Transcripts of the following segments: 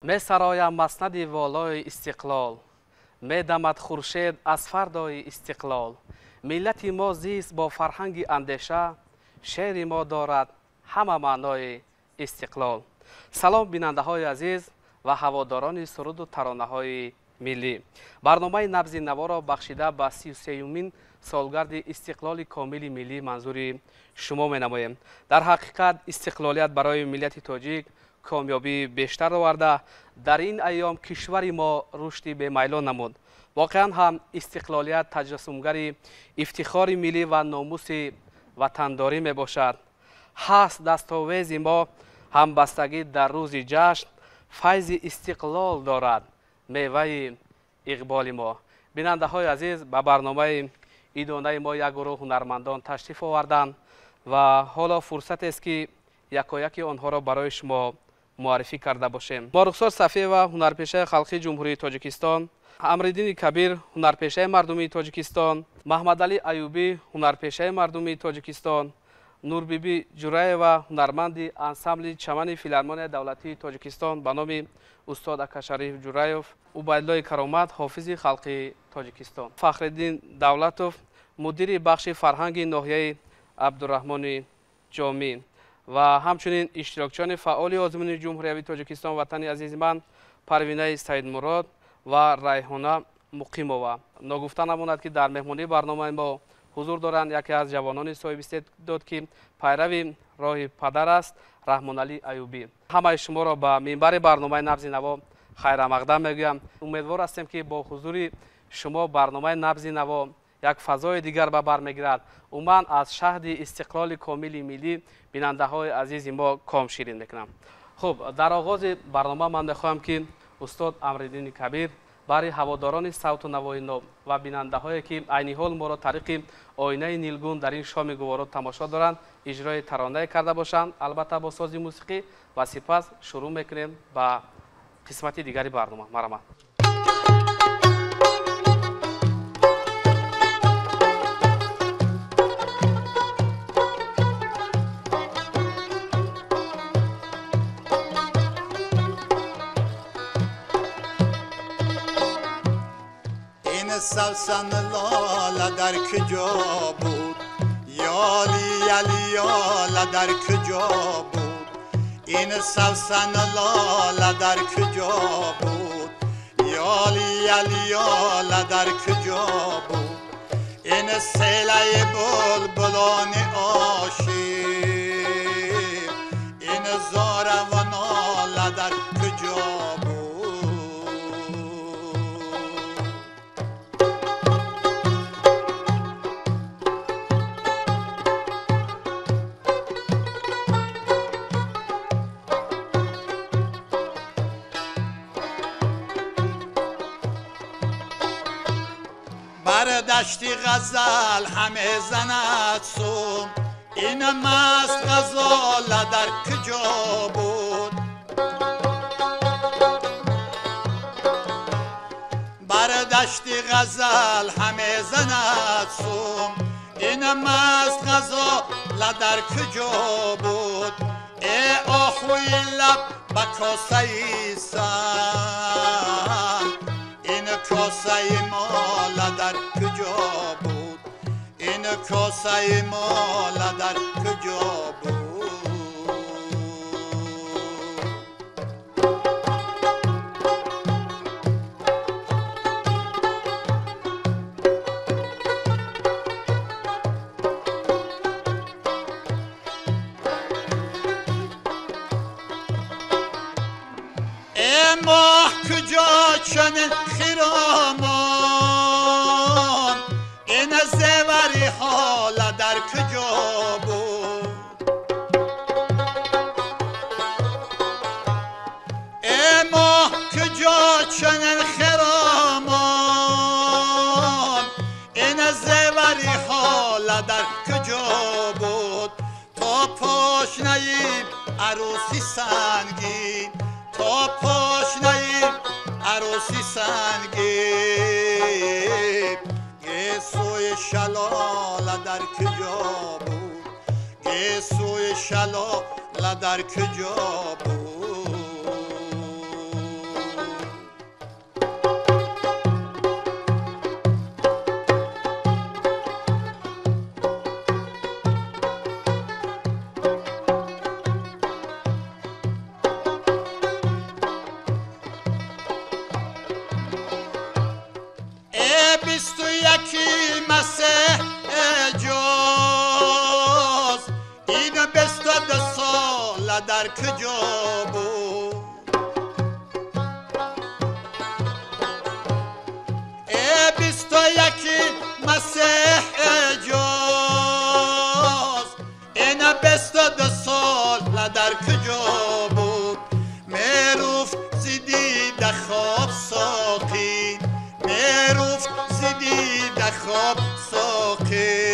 Месароям маснади волои истиқлол, медамад хуршед аз фардои истиқлол. Миллати мо зист бо фарҳанги андеша, шеъри мо дорад ҳама маънои истиқлол. Салом, бинандаҳои азиз ва ҳаводорони суруду таронаҳои миллӣ. Барномаи набзи наворо бахшида ба 33-юмин солгарди истиқлоли комили миллӣ манзури шумо менамоем. Дар ҳақиқат истиқлолият барои миллати тоҷик комёбии бештар оварда, дар ин айём кишвари мо рушди бемайлон намуд. Воқеан ҳам истиқлолият таҷассумгари ифтихори миллӣ ва номуси ватандорӣ мебошад. Ҳаст дастовези мо ҳамбастагӣ дар рӯзи ҷашн, файзи истиқлол дорад меваи иқболи мо. Бинандаҳои азиз, ба барномаи идонаи мо як гурӯҳ ҳунармандон ташриф оварданд ва ҳоло фурсатест, ки якояки онҳоро барои шумо муаррифӣ карда бошем. Морухсор Сафиева, ҳунарпешаи халқии Ҷумҳурии Тоҷикистон, Амриддини Кабир, ҳунарпешаи мардумии Тоҷикистон, Маҳмадалӣ Аюбӣ, ҳунарпешаи мардумии Тоҷикистон, Нурбибӣ Ҷураева, ҳунарманди ансамбли Чамани филармонияи давлатии Тоҷикистон ба номи устод Акашариф Ҷураев, Убайдуллои Каромат, ҳофизи халқи Тоҷикистон, Фахриддин Давлатов, мудири бахши фарҳанги ноҳияи Абдураҳмони Ҷомӣ ва ҳамчунин иштирокчиёни фаъоли озмуни Ҷумҳуриявии Тоҷикистон «Ватани азизи ман» Парвинаи Саидмурод ва Райҳона Муқимова. Ногуфта намонад, ки дар меҳмонии барномаи мо ҳузур доранд яке аз ҷавонони соҳибистеъдод, ки пайрави роҳи падар аст, Раҳмоналӣ Аюбӣ. Ҳамаи шуморо ба минбари барномаи набзи наво хайрамақдам мегӯям. Умедвор ҳастем, ки бо ҳузури шумо барномаи набзи наво як фазои дигар ба бар мегирад. Умуман аз шаҳди истиқлоли комили миллӣ бинандаҳои азизи мо ком ширин мекунам. Хуб, дар оғози барнома ман мехоҳам, ки устод Амриддини Кабир барои ҳаводорони савту навои ноб ва бинандаҳое, ки айни ҳол моро тариқи оинаи нилгун дар ин шоми гуворо тамошо доранд, иҷрои таронае карда бошанд, албатта бо сози мусиқӣ, ва сипас шурӯъ мекунем ба қисмати дигари барнома. Марҳамат. سوسن لاله در کجا بود، یالی یالی یاله در کجا بود؟ این سوسن لاله در کجا بود، یالی یالی یاله در کجا بود؟ این سیله بلبلان عاشق، این زاره و ناله در کجا بود؟ دشتی غزل همه زند سوم، این مست غزال در کجا بود؟ بر دشتی غزل همه زند سوم، این مست غزال در کجا بود؟ ای آهوی لب به کاسه سر، این کاسه مال در کجا بود؟ این کاسه مال در کجا بود؟ ای ماه کجا چنین خرامان، این زیوری حال در کجا بود؟ ای ماه کجا چنین خرامان، این زیوری حال در کجا بود؟ تا پاشنه عروسی سنگین، تا پاشنه عروسی سنگین، گیسوی شلاله در کجا بود؟ گیسوی شلاله در کجا بود؟ дар куҷо буд? 21 مسیح اجاز اینا 22 سال در کجا بود؟ میرفت زیدی خواب ساقی، میرفت زیدی خواب ساقی،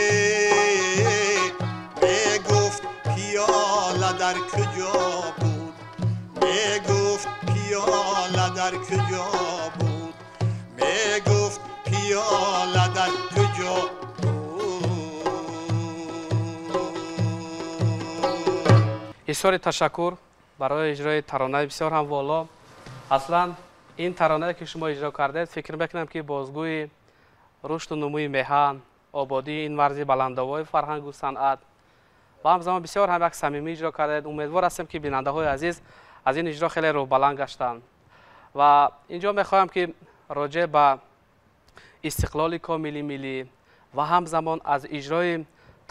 میگفت پیاله در کجا بود؟ میگفت پیاله در کجا بود؟ میگفت پیاله در کجا بود؟ изҳори ташаккур барои иҷрои таронаи бисёр ҳам воло. Аслан ин таронае ки шумо иҷро кардед, фикр мекунам ки бозгӯи рушду нумӯи меҳан, ободии ин марзи баландовои фарҳангу санъат ва ҳамзамон бисёр ҳам як самимӣ иҷро кардед. Умедвор ҳастем ки бинандаҳои азиз аз ин иҷро хеле рӯҳбаланд гаштанд. Ва инҷо мехоҳам ки роҷеъ ба истиқлоли комили миллӣ ва ҳамзамон аз иҷрои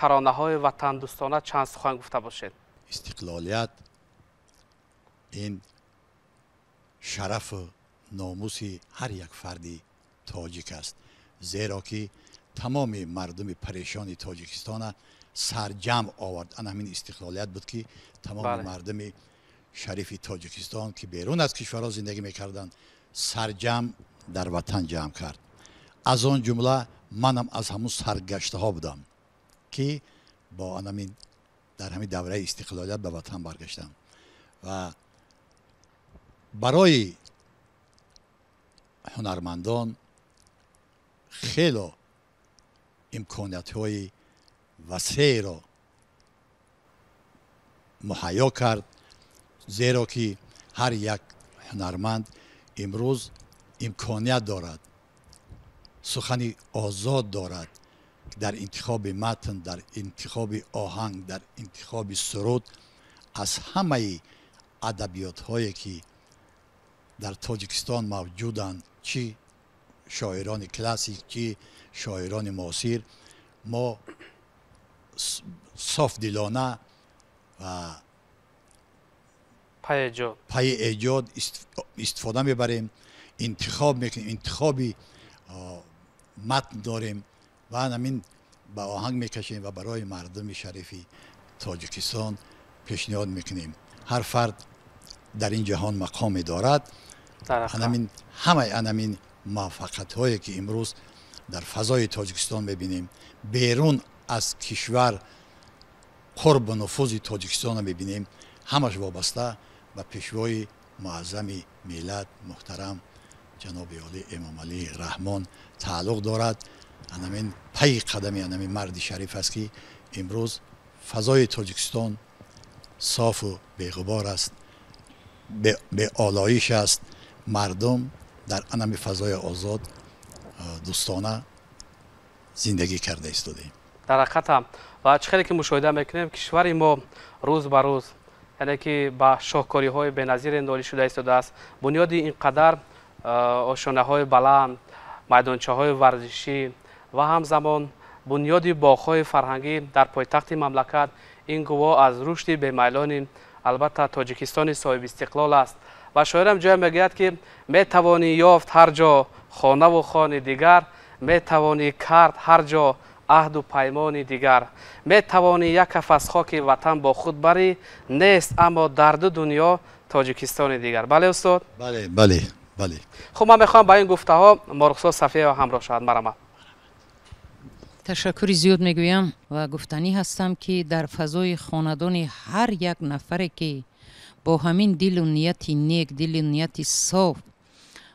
таронаҳои ватандӯстона чанд сухан гуфта бошед. Истиқлолият ин шарафу номуси ҳар як фарди тоҷик аст, зеро ки тамоми мардуми парешони Тоҷикистона сарҷамъ овард. Ана ҳамин истиқлолият буд ки тамоми мардуми шарифи Тоҷикистон, ки берун аз кишварҳо зиндагӣ мекарданд, сарҷамъ дар ватан ҷамъ кард. Аз он ҷумла манам аз ҳамун саргаштаҳо будам, ки бо анамин дар ҳамин давраи истиқлолият ба ватан баргаштам ва барои ҳунармандон хело имкониятҳои васеъро муҳайё кард, зеро ки ҳар як ҳунарманд имрӯз имконият дорад, сухани озод дорад дар интихоби матн, дар интихоби оҳанг, дар интихоби суруд. Аз ҳамаи адабиётҳое ки дар Тоҷикистон мавҷуданд, чӣ шоирони классик, чӣ шоирони муосир, мо софдилона ва пайи эҷод истифода мебарем, интихоб мекунем, интихоби матн дорем ва ҳамин ба оҳанг мекашем ва барои мардуми шарифи Тоҷикистон пешниҳод мекунем. Ҳар фард дар ин ҷаҳон мақоме дорад. Ҳамин ҳамаи анамин муваффақиятҳое ки имрӯз дар фазои Тоҷикистон мебинем, берун аз кишвар қурбу нуфузи Тоҷикистонро мебинем, ҳамаш вобаста ба пешвои муаззами миллат муҳтарам ҷаноби олӣ Эмомалӣ Раҳмон тааллуқ дорад. Анамин пайи қадами анамин марди шариф аст ки имрӯз фазои Тоҷикистон софу беғубор аст, беолоиш аст. Мардум дар анами фазои озод дӯстона зиндагӣ карда истодаем. Дар ҳақиқатам ва чӣ хеле ки мушоҳида мекунем, кишвари мо рӯз ба рӯз, яъне ки ба шоҳкориҳои беназире нолӣ шуда истодааст. Бунёди ин қадар ошонаҳои баланд, майдончаҳои варзишӣ ва ҳамзамон бунёди боғҳои фарҳангӣ дар пойтахти мамлакат ин гувоҳ аз рушди бемайлони албатта Тоҷикистони соҳибистиқлол аст. Ва шоирам ҷое мегӯяд ки метавонӣ ёфт ҳар ҷо хонаву хони дигар, метавонӣ кард ҳар ҷо аҳду паймони дигар, метавонӣ як каф аз хоки ватан бо худ барӣ, нест аммо дар ду дунё Тоҷикистони дигар. Бале устод? Бале, бале, бале. Хуб, ман мехоҳам ба ин гуфтаҳо Морғсо Сафиева ҳамроҳ шавад. Марама. Ташаккури зиёд мегӯям ва гуфтанӣ ҳастам, ки дар фазои хонадони ҳар як нафаре, ки бо ҳамин дилу нияти нек, дилу нияти соф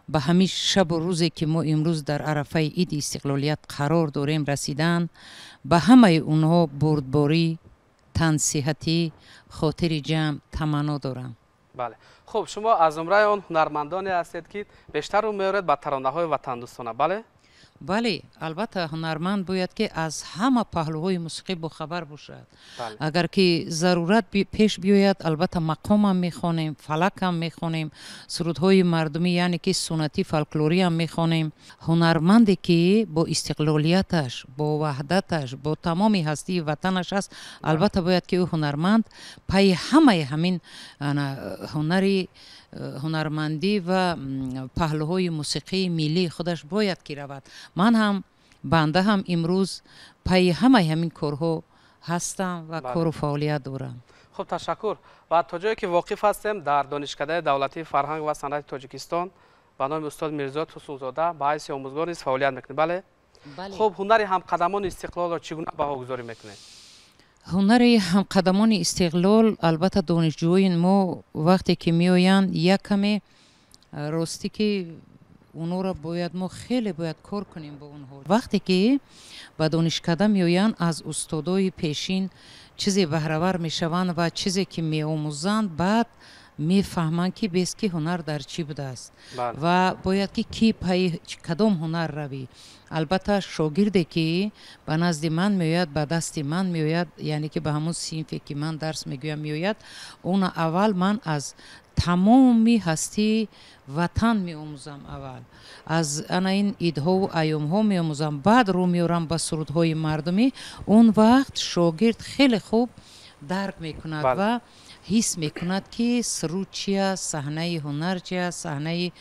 ба ҳамин шабу рӯзе, ки мо имрӯз дар арафаи иди истиқлолият қарор дорем, расидан, ба ҳамаи онҳо бурдборӣ, тансиҳатӣ, хотири ҷамъ таманно дорам. Бале. Хуб, шумо аз зумраи он ҳунармандоне ҳастед, ки бештар рӯ меоред ба таронаҳои ватандӯстона, бале? Бале, албатта ҳунарманд бояд ки аз ҳама паҳлӯҳои мусиқӣ бохабар бошад. Агар ки зарурат пеш биёяд, албатта мақомам мехонем, фалакам мехонем, сурудҳои мардумӣ, яъне ки суннатӣ, фолклориам мехонем. Ҳунарманде ки бо истиқлолияташ, бо ваҳдаташ, бо тамоми ҳастии ватанаш аст, албатта бояд ки ӯ ҳунарманд пайи ҳамаи ҳамин ҳунари ҳунармандӣ ва паҳлӯҳои мусиқии миллии худаш бояд ки равад. Ман ҳам, банда ҳам имрӯз пайи ҳамаи ҳамин корҳо ҳастам ва кору фаъолият дорам. Хуб, ташаккур. Ва то ҷое ки воқиф ҳастем, дар Донишкадаи давлатии фарҳанг ва санъати Тоҷикистон ба номи устод Мирзо Турсунзода ба ҳайси омӯзгор низ фаъолият мекунед. Бале? Хуб, ҳунари ҳамқадамони истиқлолро чӣ гуна баҳогузорӣ мекунед? Ҳунари ҳамқадамони истиқлол, албатта донишҷӯёни мо вақте ки меоянд, як каме ростӣ ки онҳоро бояд мо хеле бояд кор кунем бо онҳо. Вақте ки ба донишкада меоянд, аз устодои пешин чизе баҳравар мешаванд ва чизе ки меомӯзанд, баъд мефаҳманд ки бес ки ҳунар дар чӣ будааст ва бояд ки ки пайи кадом ҳунар равӣ. Албатта шогирде ки ба назди ман меояд, ба дасти ман меояд, яъне ки ба ҳамон синфе ки ман дарс мегӯям меояд, она аввал ман аз тамоми ҳастии ватан меомӯзам, аввал аз ана ин идҳову айёмҳо меомӯзам, баъд рӯ меорам ба сурудҳои мардумӣ. Он вақт шогирд хеле хуб дарк мекунад ва ҳис мекунад ки суруд чи аст, саҳнаи ҳунар чи аст, саҳнаи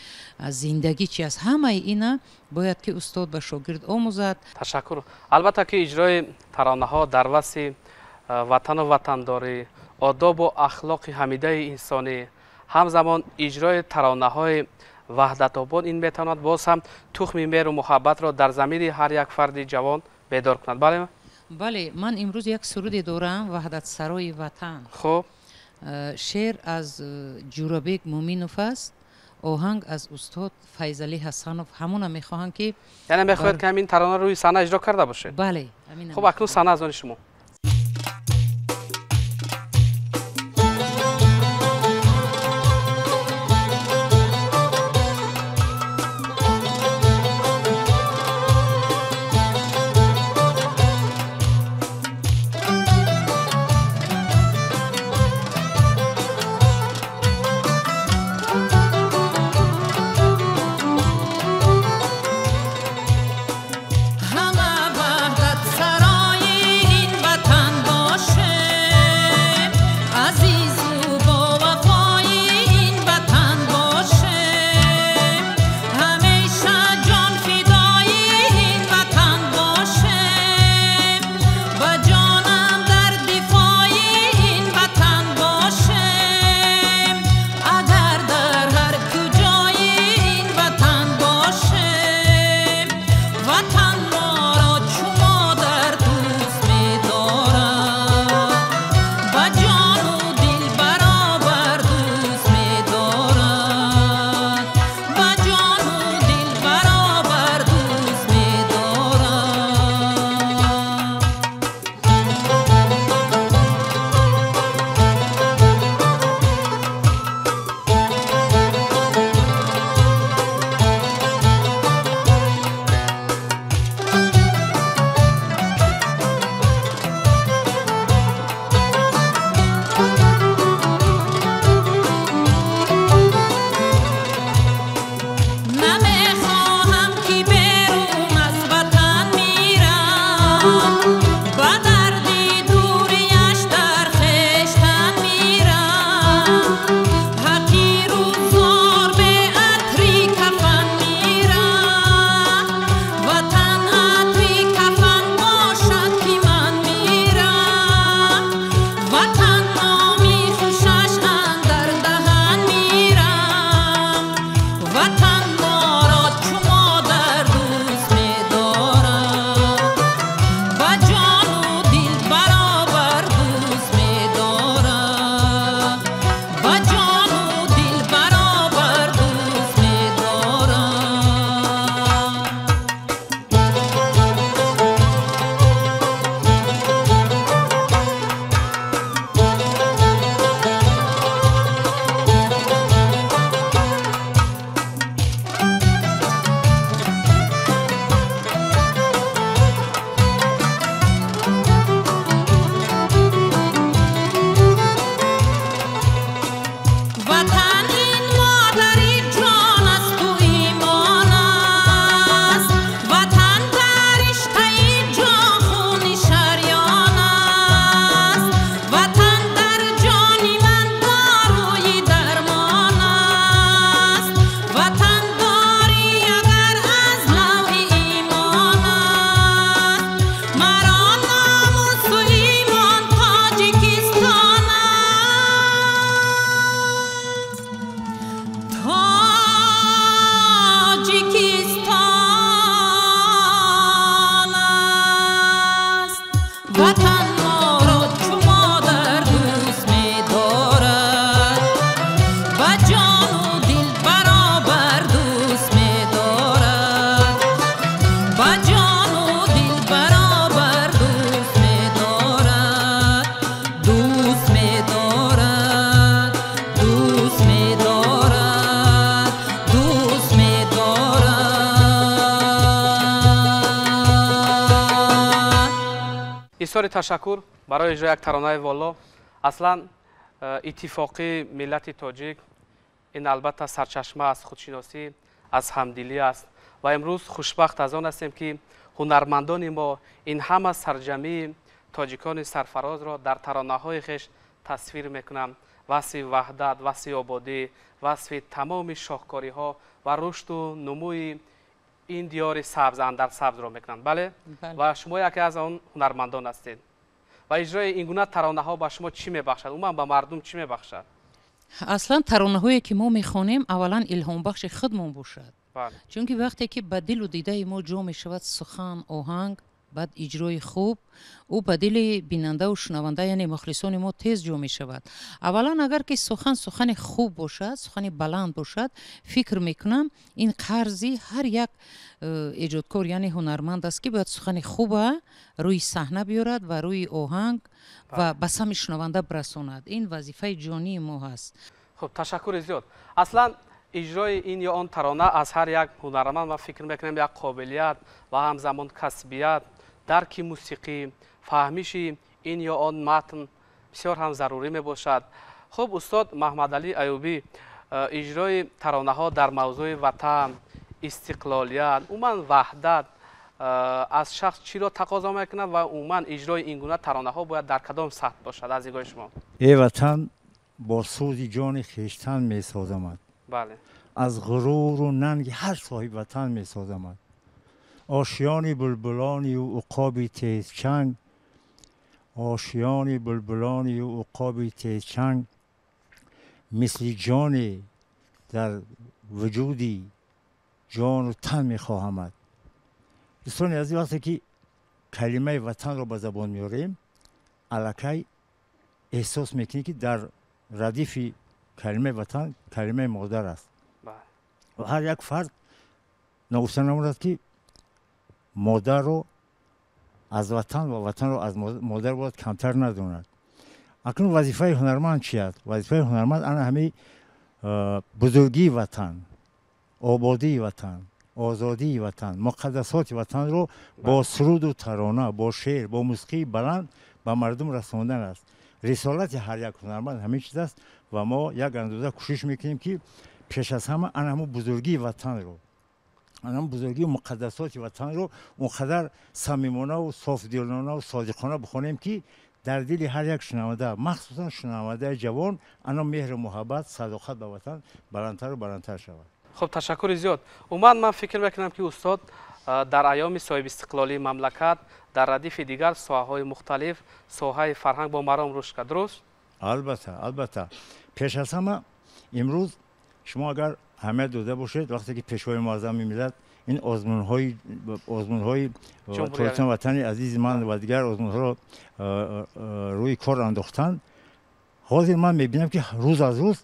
зиндагӣ чи аст. Ҳамаи ина бояд ки устод ба шогирд омӯзад. Ташаккур. Албатта ки иҷрои таронаҳо дар васфи ватану ватандорӣ, одобу ахлоқи ҳамидаи инсонӣ, ҳамзамон иҷрои таронаҳои ваҳдатобод ин метавонад боз ҳам тухми меҳру муҳаббатро дар замири ҳар як фарди ҷавон бедор кунад. Бале? Бале, ман имрӯз як суруде дорам, Ваҳдатсарои ватан. Хуб. Шеър аз Ҷӯрабек Муминов аст, оҳанг аз устод Файзалӣ Ҳасанов. Ҳамона мехоҳам ки яъне мехоҳед ки ҳамин тарона рӯи саҳна иҷро карда бошед? Бале. Хуб, акнун саҳна аз они шумо. Ҳама ваҳдатсарои ин Бисёри ташаккур барои иҷрои як таронаи воло. Аслан иттифоқи миллати тоҷик ин албатта сарчашма аз худшиносӣ, аз ҳамдилӣ аст ва имрӯз хушбахт аз он ҳастем, ки ҳунармандони мо ин ҳама сарҷамии тоҷикони сарфарозро дар таронаҳои хеш тасвир мекунанд. Васфи ваҳдат, васфи ободӣ, васфи тамоми шоҳкориҳо ва рушду нумӯи ин диёри сабз андар сабзро мекунанд. Бале, ва шумо яке аз он ҳунармандон ҳастед ва иҷрои ин гуна таронаҳо ба шумо чӣ мебахшад? Умуман ба мардум чӣ мебахшад? Аслан таронаҳое ки мо мехонем, аввалан илҳомбахши худмон бошад, чунки вақте ки ба дилу дидаи мо ҷо мешавад сухан, оҳанг, баъд иҷрои хуб, ӯ ба дили бинандаву шунаванда, яъне мухлисони мо тез ҷо мешавад. Аввалан агар ки сухан сухани хуб бошад, сухани баланд бошад, фикр мекунам ин қарзи ҳар як эҷодкор, яъне ҳунарманд аст, ки бояд сухани хуба рӯи саҳна биёрад ва рӯи оҳанг ва ба самъи шунаванда бирасонад. Ин вазифаи ҷонии мо ҳаст. Хуб, ташаккури зиёд. Аслан иҷрои ин ё он тарона аз ҳар як ҳунарманд ман фикр мекунам як қобилият ва ҳамзамон касбият, дарки мусиқӣ, фаҳмиши ин ё он матн бисёр ҳам зарурӣ мебошад. Хуб, устод Маҳмадалӣ Аюбӣ, иҷрои таронаҳо дар мавзӯи ватан, истиқлолият, умуман ваҳдат аз шахс чиро тақозо мекунад ва умуман иҷрои ин гуна таронаҳо бояд дар кадом сатҳ бошад аз нигоҳи шумо? Э ватан, бо сӯзи ҷони хештан месозамад. Бале. Аз ғуруру нанги ҳар соҳиби ватан месозамад. Ошиёни булбулонию уқоби тезчанг, ошиёни булбулонию уқоби тезчанг, мисли ҷоне дар вуҷуди ҷону тан мехоҳамад. Дӯстони азиз, вақте ки калимаи ватанро ба забон меорем, аллакай эҳсос мекунӣ, ки дар радифи калимаи ватан калимаи модар аст. Ва ҳар як фард ногуфта намонад, ки модарро аз ватан ва ватанро аз модар бояд камтар надонад. Акнун вазифаи ҳунарманд чи аст? Вазифаи ҳунарманд ана ҳамин бузургии ватан, ободии ватан, озодии ватан, муқаддасоти ватанро бо суруду тарона, бо шеър, бо мусиқии баланд ба мардум расондан аст. Рисолати ҳар як ҳунарманд ҳамин чиз аст ва мо як андоза кӯшиш мекунем, ки пеш аз ҳама ана ҳамун бузургии ватанро, ана бузургии муқаддасоти ватанро он қадар самимонаву софдилонаву содиқона бихонем, ки дар дили ҳар як шунаванда, махсусан шунавандаи ҷавон, ана меҳру муҳаббат, садоқат ба ватан баландтару баландтар шавад. Хуб, ташаккури зиёд. Умуман ман фикр мекунам, ки устод, дар айёми соҳибистиқлолии мамлакат дар радифи дигар соҳаҳои мухталиф соҳаи фарҳанг бо маром рушд кард, дуруст? Албатта, албатта. Пеш аз ҳама имрӯз шумо агар аҳамият дода бошед, вақте ки Пешвои муаззами миллат ин озмунҳои Тоҷикистон ватани азизи ман ва дигар озмунҳоро рӯи кор андохтанд, ҳозир ман мебинам, ки рӯз аз рӯз,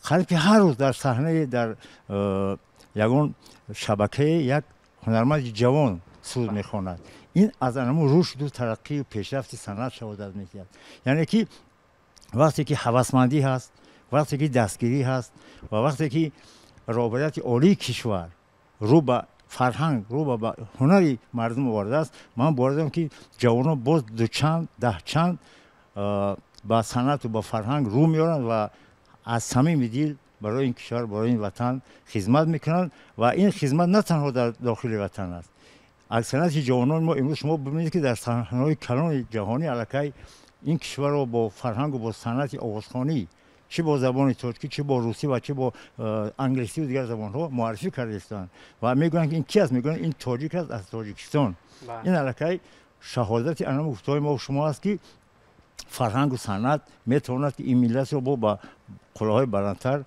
қариб ки ҳар рӯз дар саҳнаи, дар ягон шабакае як ҳунарманди ҷавон суруд мехонад. Ин аз анамун рушду тараққию пешрафти санъат шаҳодат медиҳад. Яъне ки вақте ки ҳавасмандӣ ҳаст, вақте ки дастгирӣ ҳаст ва вақте ки роҳбарияти олии кишвар рӯ ба фарҳанг, рӯ ба ҳунари мардум овардааст, ман бовар дорам, ки ҷавонон боз дучанд, даҳчанд ба санъату ба фарҳанг рӯ меоранд ва аз самими дил барои ин кишвар, барои ин ватан хизмат мекунанд. Ва ин хизмат на танҳо дар дохили ватан аст. Аксарияти ҷавонони мо имрӯз шумо бибинед, ки дар саҳнаҳои калони ҷаҳонӣ аллакай ин кишварро бо фарҳангу бо санъати овозхонӣ, чӣ бо забони тоҷикӣ, чӣ бо русӣ ва чӣ бо англисӣ ва дигар забонҳо муаррифӣ карда истоданд ва мегӯянд, ки ин ки аст? Мегӯянд, ин тоҷик аст аз Тоҷикистон. Ин аллакай шаҳодати анам гуфтаҳои мо шумо аст, ки фарҳангу санъат метавонад, ки ин миллатро бо ба қуллаҳои баландтар,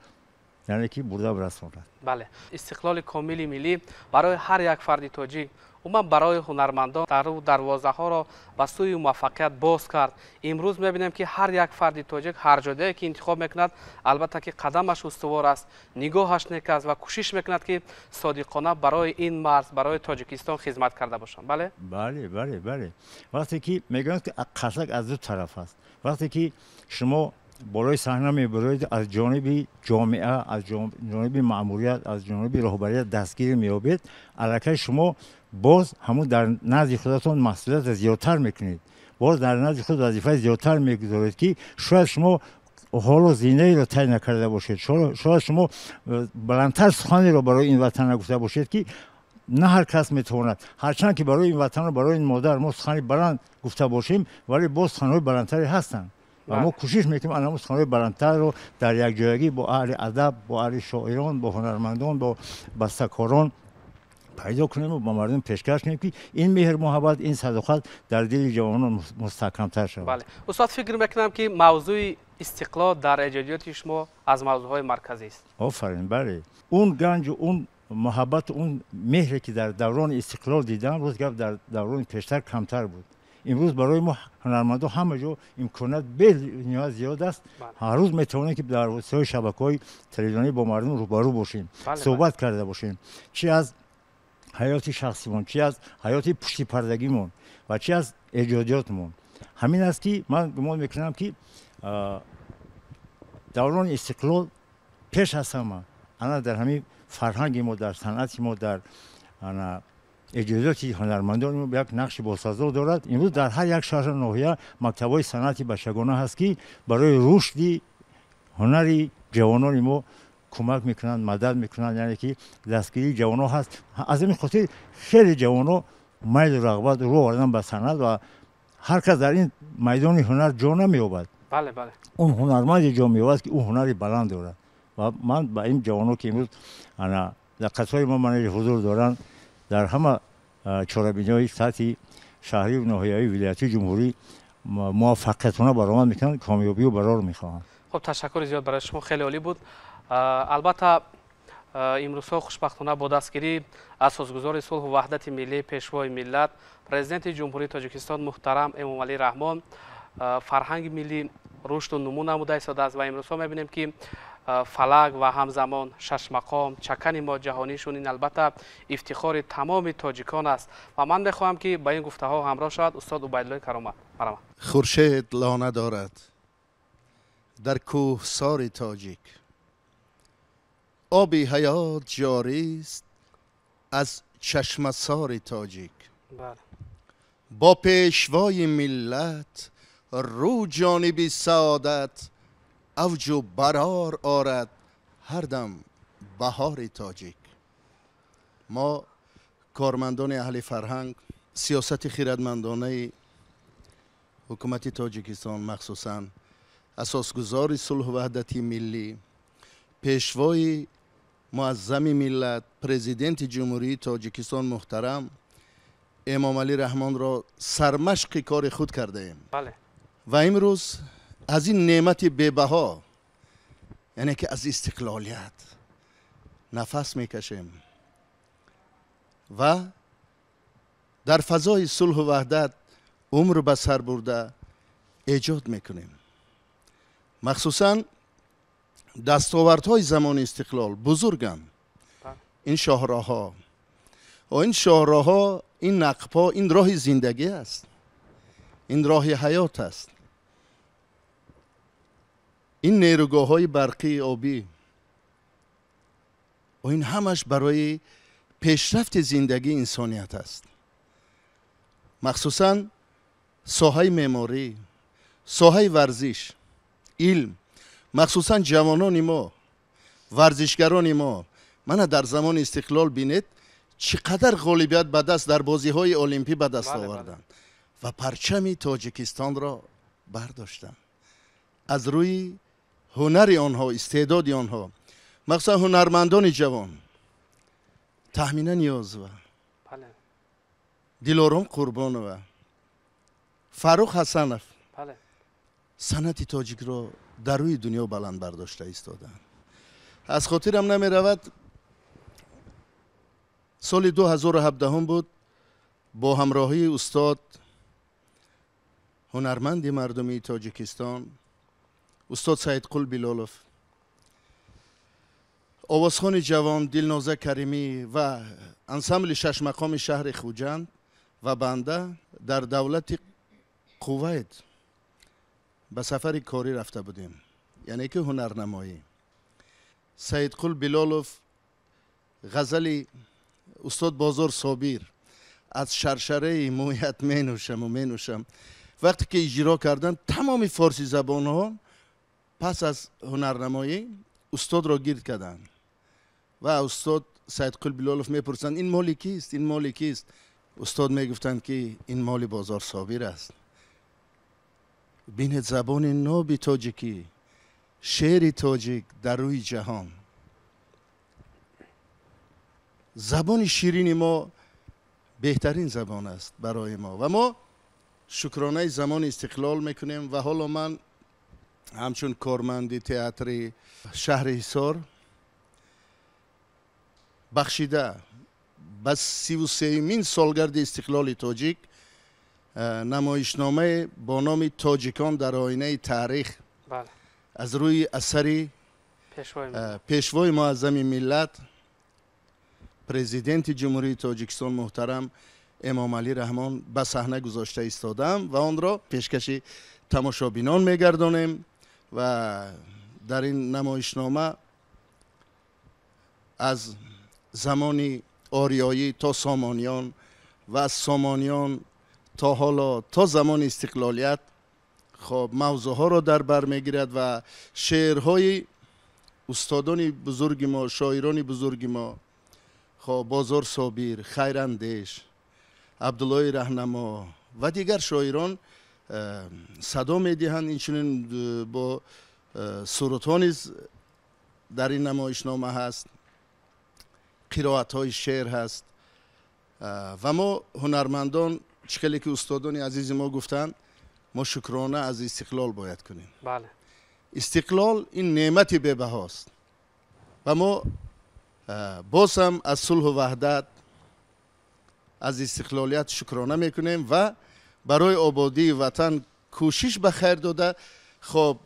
яъне ки бурда бирасонад. Бале, истиқлоли комили миллӣ барои ҳар як фарди тоҷик, умуман барои ҳунармандон дару дарвозаҳоро ба сӯи муваффақият боз кард. Имрӯз мебинем, ки ҳар як фарди тоҷик ҳар ҷодае ки интихоб мекунад, албатта ки қадамаш устувор аст, нигоҳаш нек аст ва кӯшиш мекунад, ки содиқона барои ин марз, барои Тоҷикистон хизмат карда бошанд. Бале. Бале, вақте ки мегӯянд, ки қарсак аз ду тараф аст, вақте ки шумо болои саҳна мебароед, аз ҷониби ҷомеа, аз ҷониби маъмурият, аз ҷониби роҳбарият дастгирӣ меёбед, аллакай шумо боз ҳамун дар назди худатон масъулиятро зиёдтар мекунед. Боз дар назди худ вазифаи зиёдтар мегузоред, ки шояд шумо ҳоло зинаеро тай накарда бошед, шояд шумо баландтар суханеро барои ин ватан нагуфта бошед, ки на ҳар кас метавонад. Ҳарчанд ки барои ин ватану барои ин модар мо сухани баланд гуфта бошем, вале боз суханҳои баландтаре ҳастанд ва мо кӯшиш мекунем ана суханҳои баландтарро дар якҷоягӣ бо аҳли адаб, бо аҳли шоирон, бо ҳунармандон, бо бастакорон пайдо кунем ва ба мардум пешкаш кунем, ки ин меҳр, муҳаббат, ин садоқат дар дили ҷавонон мустаҳкамтар шавад. Бале устод, фикр мекунам, ки мавзӯи истиқлол дар эҷодиёти шумо аз мавзӯъҳои марказӣ аст. Офарин, бале. Он ганҷу он муҳаббату он меҳре, ки дар даврони истиқлол дидам, рӯз гап дар даврони пештар камтар буд. Имрӯз барои мо ҳунармандон ҳама ҷо имконият бениҳоят зиёд аст. Ҳар рӯз метавонем, ки дар воситаҳои шабакаҳои телевизионӣ бо мардум рӯбарӯ бошем, суҳбат карда бошем, чи аз ҳаёти шахсимон, чи аз ҳаёти пуштипардагимон ва чи аз эҷодиётмон. Ҳамин аст, ки ман гумон мекунам, ки даврони истиқлол пеш аз ҳама ана дар ҳамин фарҳанги мо, дар санъати мо, дар ана эҷодиёти ҳунармандони мо як нақши босазо дорад. Имрӯз дар ҳар як шаҳру ноҳия мактабҳои санъати бачагона ҳаст, ки барои рушди ҳунари ҷавонони мо кӯмак мекунанд, мадад мекунанд, яъне ки дастгирии ҷавонон ҳаст. Аз ҳамин хотир хеле ҷавонон майлу рағбат рӯ овардан ба санъат ва ҳар кас дар ин майдони ҳунар ҷо намеёбад. Он ҳунарманде ҷо меёбад, ки ӯ ҳунари баланд дорад. Ва ман ба ин ҷавонон, ки имрӯз ана дар қатори мо манеҷи ҳузур доранд, дар ҳама чорабиниҳои сатҳи шаҳрию ноҳиявию вилоятии ҷумҳурӣ муваффақиятона баромад мекунанд, комёбию барор мехоҳанд. Хуб, ташаккури зиёд барои шумо, хеле олӣ буд. Албатта, имрӯзҳо хушбахтона бо дастгирии асосгузори сулҳу ваҳдати миллӣ, пешвои миллат, президенти Ҷумҳурии Тоҷикистон муҳтарам Эмомалӣ Раҳмон фарҳанги миллӣ рушду нумӯ намуда истодааст ва имрӯзҳо мебинем, ки фалак ва ҳамзамон шашмақом чакани мо ҷаҳонӣ шуд. Ин албатта ифтихори тамоми тоҷикон аст ва ман мехоҳам, ки ба ин гуфтаҳо ҳамроҳ шавад устод Убайдуллои Каромат. Марҳамат. Хуршед лона дорад дар кӯҳсори тоҷик, оби ҳаёт ҷорист аз чашмасори тоҷик. Бо пешвои миллат рӯ ҷониби саодат, авҷу барор орад ҳар дам баҳори тоҷик. Мо кормандони аҳли фарҳанг сиёсати хирадмандонаи ҳукумати Тоҷикистон, махсусан асосгузори сулҳу ваҳдати миллӣ, пешвои муаззами миллат, президенти Ҷумҳурии Тоҷикистон муҳтарам Эмомалӣ Раҳмонро сармашқи кори худ кардаем ва имрӯз аз ин неъмати бебаҳо, яъне ки аз истиқлолият нафас мекашем ва дар фазои сулҳу ваҳдат умр ба сар бурда эҷод мекунем. Махсусан дастовардҳои замони истиқлол бузурганд. Ин шоҳроҳҳо, ин шоҳроҳҳо, ин нақбҳо, ин роҳи зиндагӣ аст, ин роҳи ҳаёт аст. Ин нерӯгоҳҳои барқии обӣ, ин ҳамаш барои пешрафти зиндагии инсоният аст. Махсусан соҳаи меъморӣ, соҳаи варзиш, илм, махсусан ҷавонони мо, варзишгарони мо. Мана дар замони истиқлол бинед, чӣ қадар ғолибият ба даст дар бозиҳои олимпӣ ба даст оварданд ва парчами Тоҷикистонро бардоштанд. Аз рӯи ҳунари онҳо, истеъдоди онҳо, махсусан ҳунармандони ҷавон Таҳмина Ниёзова, Дилором Қурбонова, Фаррух Ҳасанов санъати тоҷикро дар рӯи дунё баланд бардошта истоданд. Аз хотирам намеравад, соли 2017 буд, бо ҳамроҳии устод, ҳунарманди мардумии Тоҷикистон, устод Саидқул Билолов, овозхони ҷавон Дилноза Каримӣ ва ансамбли шашмақоми шаҳри Хуҷанд ва банда дар давлати Кувайт ба сафари корӣ рафта будем, яъне ки ҳунарнамоӣ. Саидқул Билолов ғазали устод Бозор Собир аз шаршараи мӯят менӯшаму менӯшам Вақте ки иҷро карданд, тамоми форсӣ забонҳо пас аз ҳунарнамоӣ устодро гирд карданд ва устод Саидқул Билолов мепурсанд: ин моли кист? Ин моли кист? Устод мегуфтанд, ки ин моли Бозор Собир аст. Бинед, забони ноби тоҷикӣ, шеъри тоҷик дар рӯи ҷаҳон. Забони ширини мо беҳтарин забон аст барои мо ва мо шукронаи замони истиқлол мекунем. Ва ҳоло ман ҳамчун корманди театри шаҳри Ҳисор бахшида ба 33-мин солгарди истиқлоли тоҷик намоишномае бо номи «Тоҷикон дар оинаи таърих» аз рӯи асари пешвои муаззами миллат, президенти Ҷумҳурии Тоҷикистон муҳтарам Эмомалӣ Раҳмон ба саҳна гузошта истодаам ва онро пешкаши тамошобинон мегардонем. Ва дар ин намоишнома аз замони ориёӣ то сомониён ва аз сомониён то ҳоло то замони истиқлолият хоб мавзӯъҳоро дар бар мегирад ва шеърҳои устодони бузурги мо, шоирони бузурги мо, хоб Бозор Собир, Хайрандеш, Абдуллои Раҳнамо ва дигар шоирон садо медиҳанд. Инчунин бо сурудҳо низ дар ин намоишнома ҳаст, қироатҳои шеър ҳаст. Ва мо ҳунармандон, чӣ хеле ки устодони азизи мо гуфтанд, мо шукрона аз истиқлол бояд кунем. Истиқлол ин неъмати бебаҳост ва мо боз ҳам аз сулҳу ваҳдат, аз истиқлолият шукрона мекунем ва барои ободии ватан кӯшиш ба хайр дода, хоб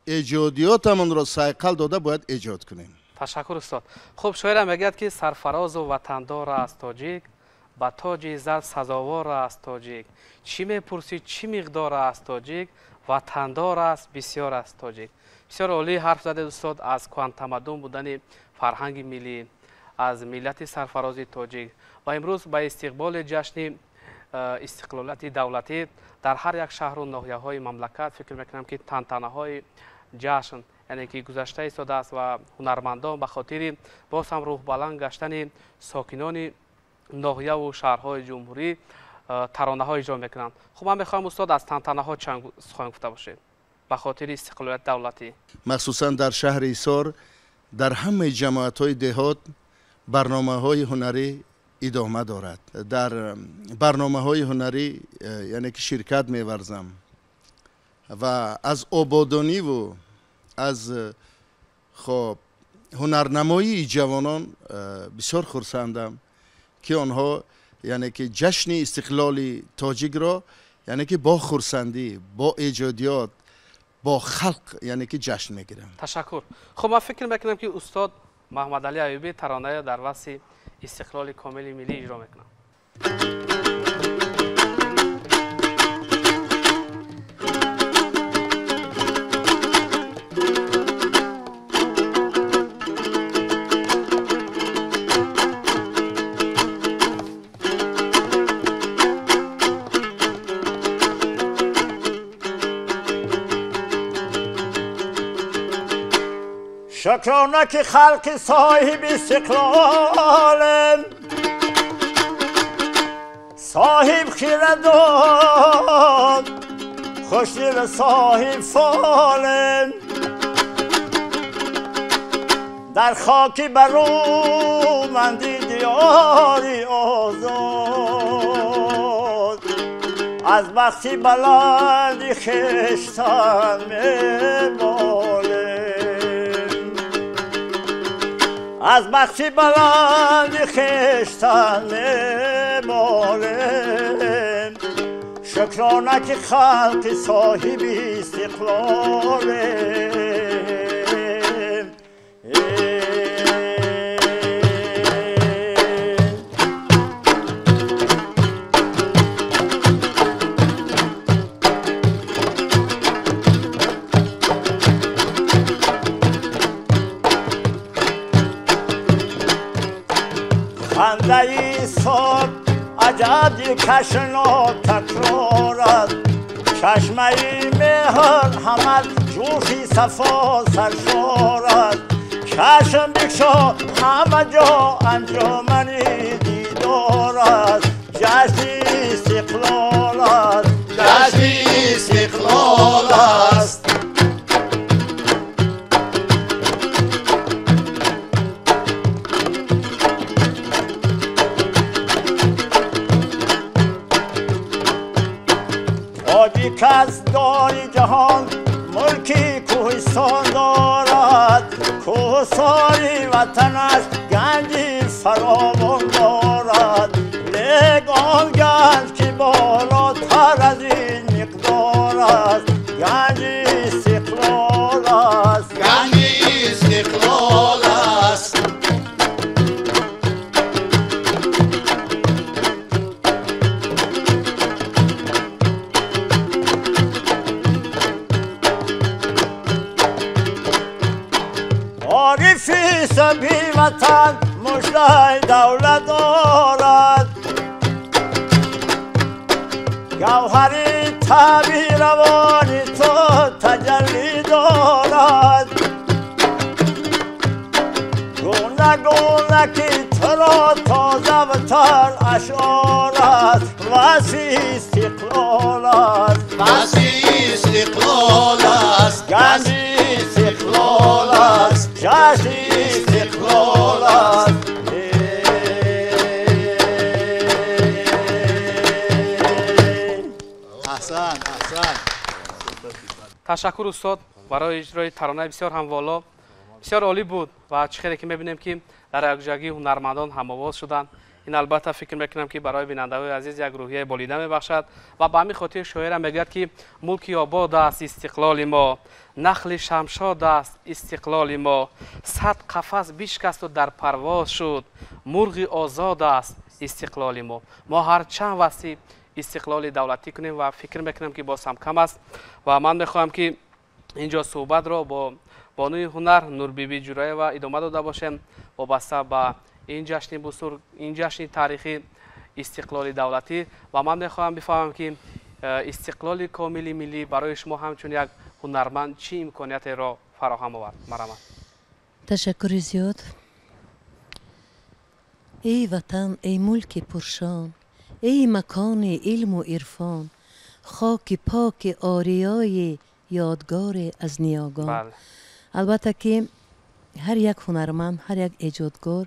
эҷодиётамонро сайқал дода бояд эҷод кунем. Ташаккур, устод. Хуб, шоира мегӯяд, ки сарфарозу ватандор аст тоҷик, ба тоҷи зар сазовор аст тоҷик, чӣ мепурсӣ, чӣ миқдор аст тоҷик, ватандор аст, бисёр аст тоҷик. Бисёр олӣ ҳарф задед, устод, аз куҳантамаддун будани фарҳанги миллӣ, аз миллати сарфарози тоҷик. Ва имрӯз ба истиқболи ҷашни истиқлолияти давлатӣ дар ҳар як шаҳру ноҳияҳои мамлакат фикр мекунам, ки тантанаҳои ҷашн, яъне ки гузашта истодааст ва ҳунармандон ба хотири боз ҳам рӯҳбаланд гаштани сокинони ноҳияву шаҳрҳои ҷумҳурӣ таронаҳо иҷро мекунанд. Хуб, ман мехоҳам, устод, аз тантанаҳо чанд сухан гуфта бошед ба хотири истиқлолияти давлатӣ. Махсусан дар шаҳри Ҳисор дар ҳамаи ҷамоатҳои деҳот барномаҳои ҳунарӣ идома дорад. Дар барномаҳои ҳунарӣ яъне ки ширкат меварзам ва аз ободониву аз хоб ҳунарнамоии ҷавонон бисёр хурсандам, ки онҳо яъне ки ҷашни истиқлоли тоҷикро яъне ки бо хурсандӣ, бо эҷодиёт, бо халқ яъне ки ҷашн мегиранд. Ташаккур. Хуб, ман фикр мекунам, ки устод Муҳаммадалӣ Аюбӣ таронае дар васфи истиқлоли комили миллӣ иҷро мекунад. Шукрона ки халқи соҳиби истиқлолем, соҳиб хирадон, хушдил соҳиб фолем. Дар хоки барӯманди диёри озод, аз бахти баланди хештан мемолем. Аз бахти баланди хештан мемолем. Шукрона ки халқи соҳиби истиқлолем. Хандаи сод аҷаби кашно такрор аст, Чашмаи меҳр ҳамат ҷӯши сафо саршор аст. Чашм бикшо ҳама ҷо анҷумани дидор аст. Ҷашни истиқлол аст. Ҷашни истиқлол аст. Тоҷик аз дори ҷаҳон мулки кӯҳистон дорад. Кӯҳсори ватанаш ганҷи фаровон дорад. Лек он ганҷ ки болотар аз ин миқдор аст. Ганҷи истиқлол аст. Ганҷи истиқлол аст. Орифи саби ватан муждаи давлат дорад. Гавҳари таби равони ту таҷаллӣ дорад. Гуна гуна ки туро тозавтар ашъор аст. Васфи истиқлол аст. Васфи истиқлол аст. Ганҷи истиқлол аст. Ҷашни истиқлол аст. Аҳсан, аҳсан. Ташаккур устод барои иҷрои таронаи бисёр ҳам воло. Бисёр олӣ буд ва чӣ хеле ки мебинем ки дар якҷоягии ҳунармандон ҳамовоз шуданд. Ин албатта фикр мекунам ки барои бинандаҳои азиз як рӯҳияи болида мебахшад ва ба ҳамин хотир шоирам мегӯяд ки мулки обод аст истиқлоли мо, нахли шамшод аст истиқлоли мо, сад қафас бишкасту дар парвоз шуд, мурғи озод аст истиқлоли мо. Мо ҳарчанд васти истиқлоли давлатӣ кунем ва фикр мекунам ки боз ҳам кам аст ва ман мехоҳам ки инҷо суҳбатро бо бонуи ҳунар Нурбибӣ Ҷураева идома дода бошем вобаста ба ин ҷашни бузург, ин ҷашни таърихӣ истиқлоли давлатӣ. Ва ман мехоҳам бифаҳмам ки истиқлоли комили миллӣ барои шумо ҳамчун як ҳунарманд чӣ имкониятеро фароҳам овард? Марҳамат. Ташаккури зиёд. Эй ватан, эй мулки пуршон, эй макони илму ирфон, хоки поки ориёи ёдгоре аз ниёгон. Албатта ки ҳар як ҳунарманд, ҳар як эҷодгор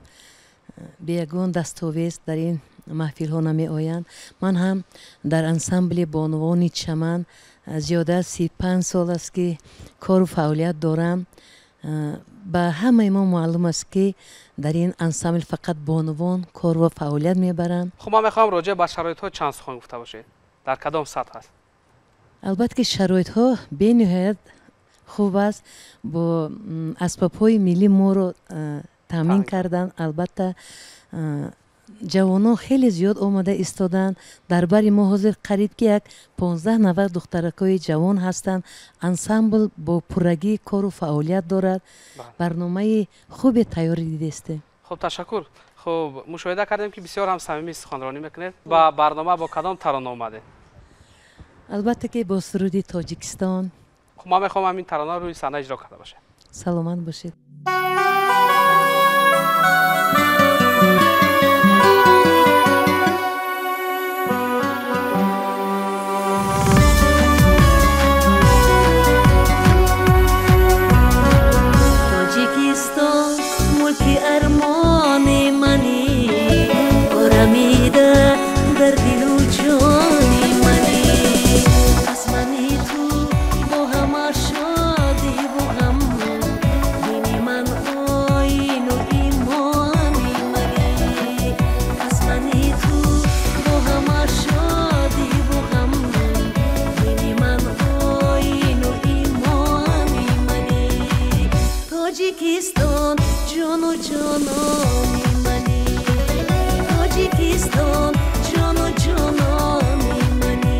бе ягон дастовез дар ин маҳфилҳо намеоянд. Ман ҳам дар ансамбли бонувони Чаман зиёда аз 35 сол аст ки кору фаъолият дорам. Ба ҳамаи мо маълум аст ки дар ин ансамбл фақат бонувон кор ва фаъолият мебаранд. Хуб, ман мехоҳам роҷеъ ба шароитҳо чанд сухан гуфта бошед. Дар кадом сатҳ аст? Албатта ки шароитҳо бениҳоят хуб аст. Бо асбобҳои миллӣ моро таъмин карданд. Албатта ҷавонон хеле зиёд омада истоданд. Дар бари мо ҳозир қариб ки як 15 нафар духтаракҳои ҷавон ҳастанд. Ансамбл бо пуррагӣ кору фаъолият дорад. Барномаи хубе тайёр дидестем. Хуб, ташаккур. Хуб, мушоҳида кардем ки бисёр ҳам самимӣ суханронӣ мекунед. Ба барнома бо кадом тарона омадед? Албатта ки бо суруди Тоҷикистон. Хуб, ман мехоҳам ҳамин таронаро рӯи саҳна иҷро карда бошед. Саломат бошед. Тоҷикистон мулки армони мани, орамида дар дилу ҷони мани. Аз мани ту бо ҳама шодиву ғам, дини ман оину имони мани. Аз мани ту бо ҳама шодиву ғам, дини ман оину имони мани. Тоҷикистон ҷону ҷонони мани, Тоҷикистон ҷону ҷонони мани.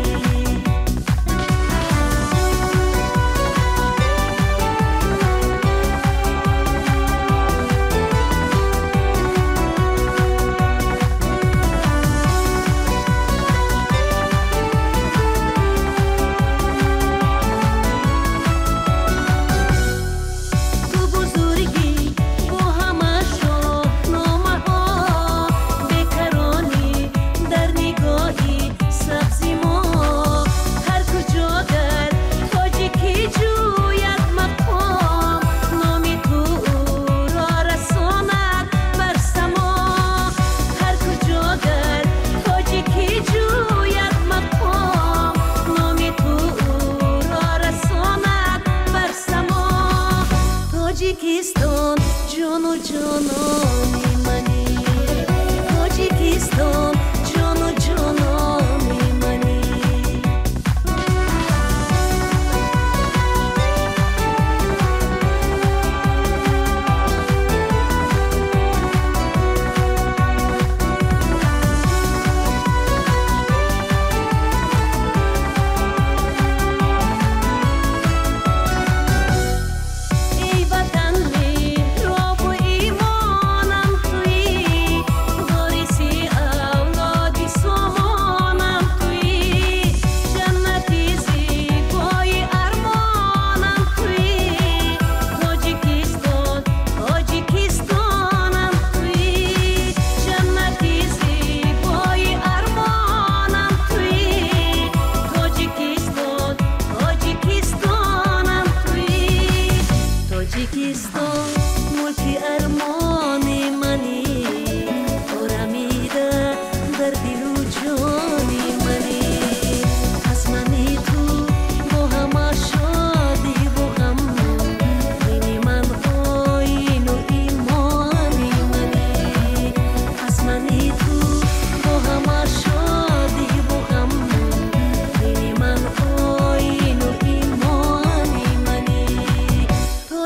Тоҷикистон ҷону ҷонони мани, Тоҷикистон ҷону ҷонони мани.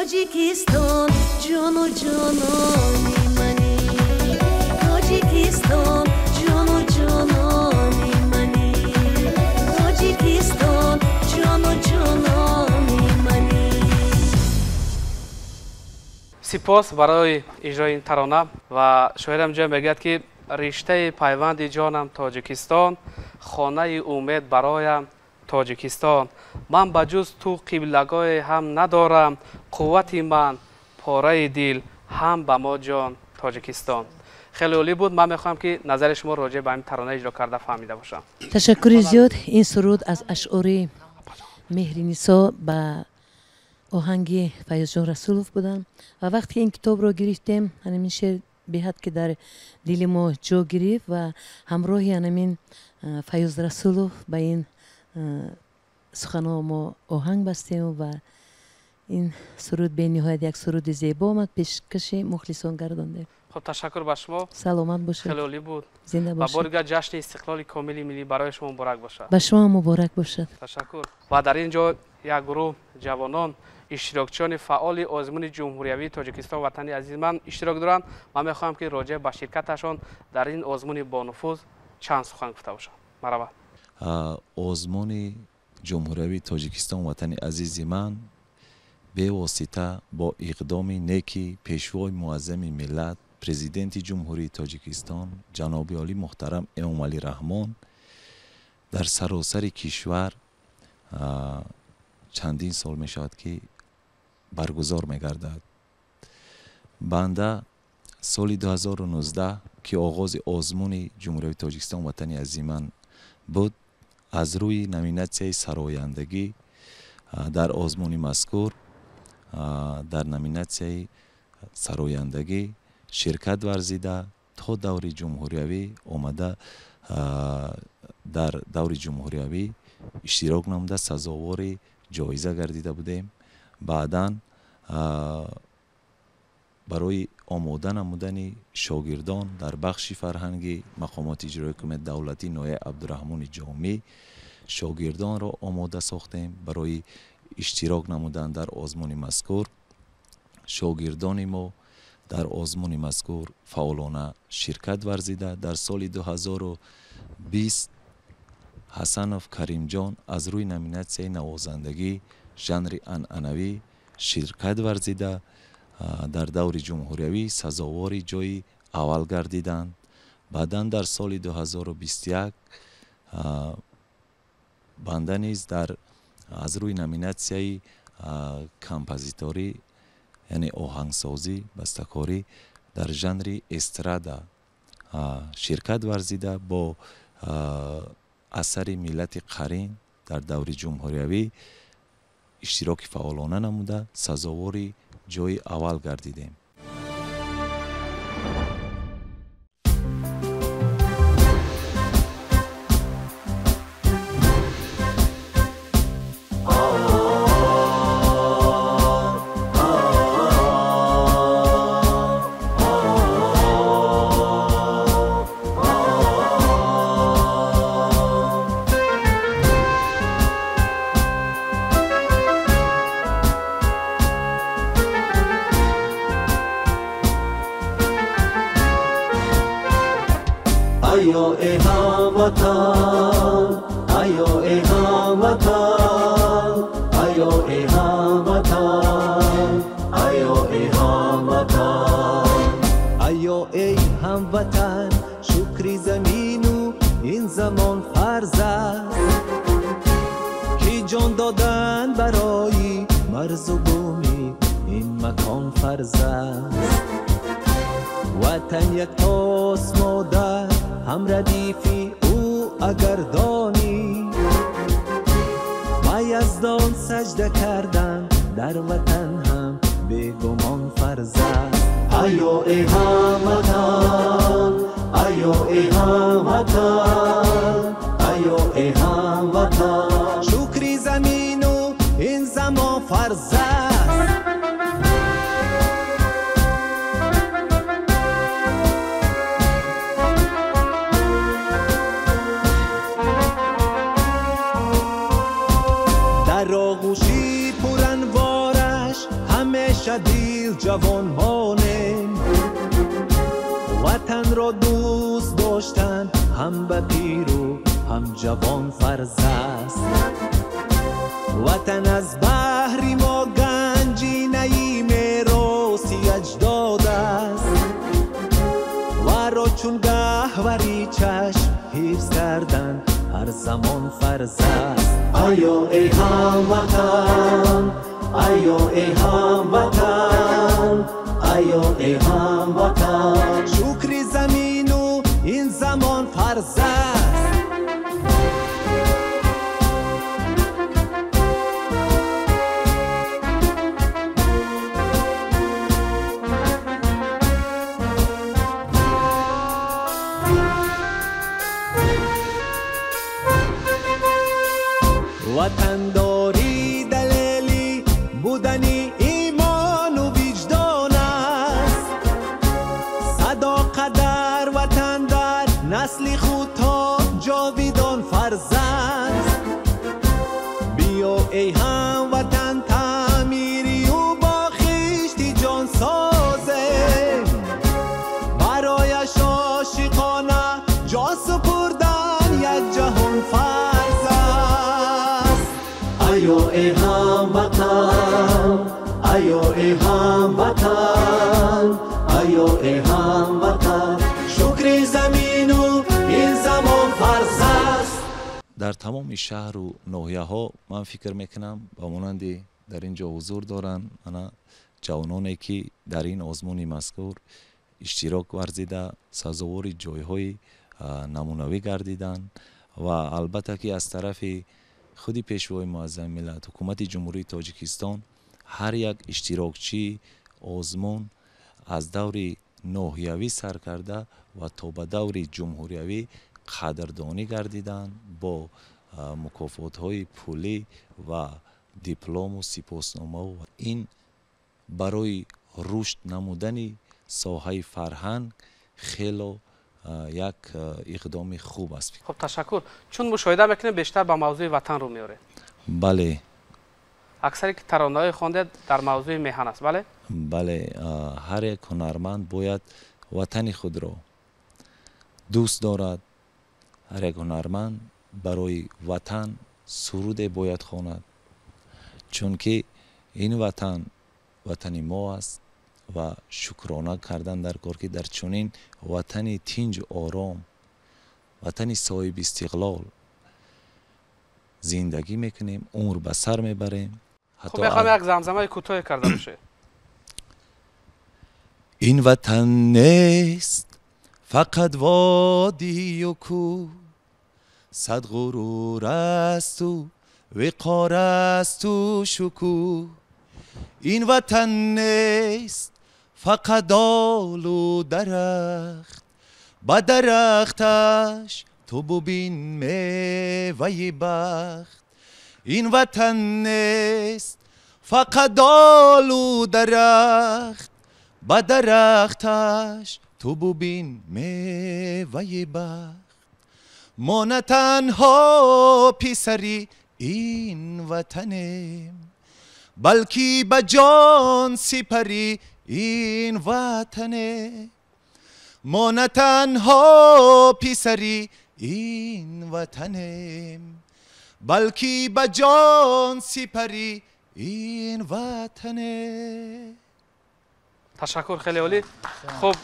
Тоҷикистон ҷону ҷонони мани, Тоҷикистон ҷону ҷонони мани, Тоҷикистон ҷону ҷонони мани. Сипос барои иҷрои ин тарона. Ва шоирам ҷо мегӯяд, ки риштаи пайванди ҷонам Тоҷикистон, хонаи умед бароям Тоҷикистон. Ман ба ҷуз ту қиблагоҳе ҳам надорам, қуввати ман пораи дил ҳам ба мо ҷон Тоҷикистон. Хеле олӣ буд. Ман мехоҳам, ки назари шумо роҷеъ ба ин тарона иҷро карда фаҳмида бошам. Ташаккури зиёд. Ин суруд аз ашъори Меҳринисо ба оҳанги Файёзҷон Расулов буданд ва вақте ин китобро гирифтем, ҳамин шеър беҳад ки дар дили мо ҷо гирифт ва ҳамроҳи ҳамин Файёз Расулов ба ин суханҳо мо оҳанг бастем ва ин суруд бениҳоят як суруди зебо омад, пешкаши мухлисон гардондем. Хуб, ташаккур ба шумо. Саломат бошед. Хеле олӣ буд. Зинда бошед. Ва бори дигар ҷашни истиқлоли комили миллӣ барои шумо муборак бошад. Ба шумо муборак бошад. Ташаккур. Ва дар ин ҷо як гурӯҳ ҷавонон, иштирокчиёни фаъоли озмуни ҷумҳуриявии Тоҷикистон ватани азизи ман иштирок доранд. Ман мехоҳам, ки роҷеъ ба ширкаташон дар ин озмуни бонуфуз чанд сухан гуфта бошам. Марҳабат. Озмуни ҷумҳуриявии Тоҷикистон ватани азизи ман бевосита бо иқдоми неки пешвои муаззами миллат, президенти ҷумҳурии Тоҷикистон ҷаноби олӣ муҳтарам Эмомалӣ Раҳмон дар саросари кишвар чандин сол мешавад, ки баргузор мегардад. Банда соли 2019, ки оғози озмуни ҷумҳуриявии Тоҷикистон ватани азизи ман буд, аз рӯи номинатсияи сарояндагӣ дар озмуни мазкур дар номинатсияи сарояндагӣ ширкат варзида то даври ҷумҳуриявӣ омада, дар даври ҷумҳуриявӣ иштирок намуда сазовори ҷоиза гардида будем. Баъдан барои омода намудани шогирдон дар бахши фарҳанги мақомоти иҷроии ҳукумати давлатии ноҳияи Абдураҳмони Ҷомӣ шогирдонро омода сохтем барои иштирок намудан дар озмуни мазкур. Шогирдони мо дар озмуни мазкур фаъолона ширкат варзида дар соли 2020 Ҳасанов Каримҷон аз рӯи номинатсияи навозандагӣ жанри анъанавӣ ширкат варзида дар даври ҷумҳуриявӣ сазовори ҷои аввал гардиданд. Баъдан дар соли 2021 банда низ аз рӯи номинатсияи композиторӣ, яъне оҳангсозӣ, бастакорӣ дар жанри эстрада ширкат варзида бо асари миллати қарин дар даври ҷумҳуриявӣ иштироки фаъолона намуда сазовори ҷои аввал гардидем. Аё эй ҳамватан, аё эй ҳамватан, аё эй ҳамватан, аё эй ҳамватан, аё эй ҳамватан, шукри замину ин замон фарз аст, ки ҷон додан барои марзу буми ин макон фарз аст. Ватан яктост модар, ҳам радифи ӯ агар донӣ, ба Яздон саҷда кардан дар ватан ҳам бегумон фарз аст. Аё эй ҳамватан, аё эй ҳамватан, аё эй ҳамватан, шукри замину ин замон фарз аст. Дар оғӯши пуранвораш ҳамеша дил ҷавон монем, ватанро дӯст доштан ҳам ба пиру ҳам ҷавон фарз аст. Ватан аз баҳри мо ганҷинаи мероси аҷдод аст, варо чун гаҳвари чашм ҳифз кардан ҳар замон фарз аст. Аё эй ҳамватан, аё эй ҳамватан, аё эй ҳамватан, шукри замину ин замон фарз аст. Ватандорӣ далели будани имону виҷдон аст, садоқат дар ватан дар насли худ то ҷовидон фарз аст. Биё эй ҳамватан таъмирию бо хишти ҷон созем, барояш ошиқона ҷон супурдан як ҷаҳон фарз аст. Аё эй ҳамватан, аё эй ҳамватан, аё эй ҳамватан, шукри замину ин замон фарз аст. Дар тамоми шаҳру ноҳияҳо ман фикр мекунам ба монанди дар ин ҷо ҳузур доранд ана ҷавононе ки дар ин озмуни мазкур иштирок варзида, сазовори ҷойҳои намунавӣ гардиданд ва албатта ки аз тарафи худи Пешвои Муаззами миллат, ҳукумати Ҷумҳурии Тоҷикистон ҳар як иштирокчии озмун аз даври ноҳиявӣ сар карда ва то ба даври ҷумҳуриявӣ қадрдонӣ гардиданд бо мукофотҳои пулӣ ва диплому сипосномаву. Ин барои рушд намудани соҳаи фарҳанг хело як иқдоми хуб аст. Хуб, ташаккур. Чун мушоҳида мекунем, бештар ба мавзӯи ватан рӯ меоред. Бале. Аксаре ки таронаҳое хондед дар мавзӯи меҳан аст, бале? Бале, ҳар як ҳунарманд бояд ватани худро дӯст дорад. Ҳар як ҳунарманд барои ватан суруде бояд хонад, чунки ин ватан ватани мо аст ва шукрона кардан дар кор ки дар чунин ватани тинҷу ором, ватани соҳиби истиқлол зиндагӣ мекунем, умр ба сар мебарем. Хуб, мехоҳам як замзамаи кӯтоҳе карда бошед. Ин ватан нест фақат водию кӯҳ, сад ғурур асту виқор асту шукӯҳ. Ин ватан нест фақат олу дарахт, ба дарахташ ту бубин меваи бахт. Ин ватан нест фақат олу дарахт, ба дарахташ ту бубин меваи бахт. Мо на танҳо писари ин ватанем, балки ба ҷон сипари ин ватанем. Мо на танҳо писари ин ватанем, балки ба ҷон сипари ин ватанем. Ташаккур, хеле олӣ. Хуб,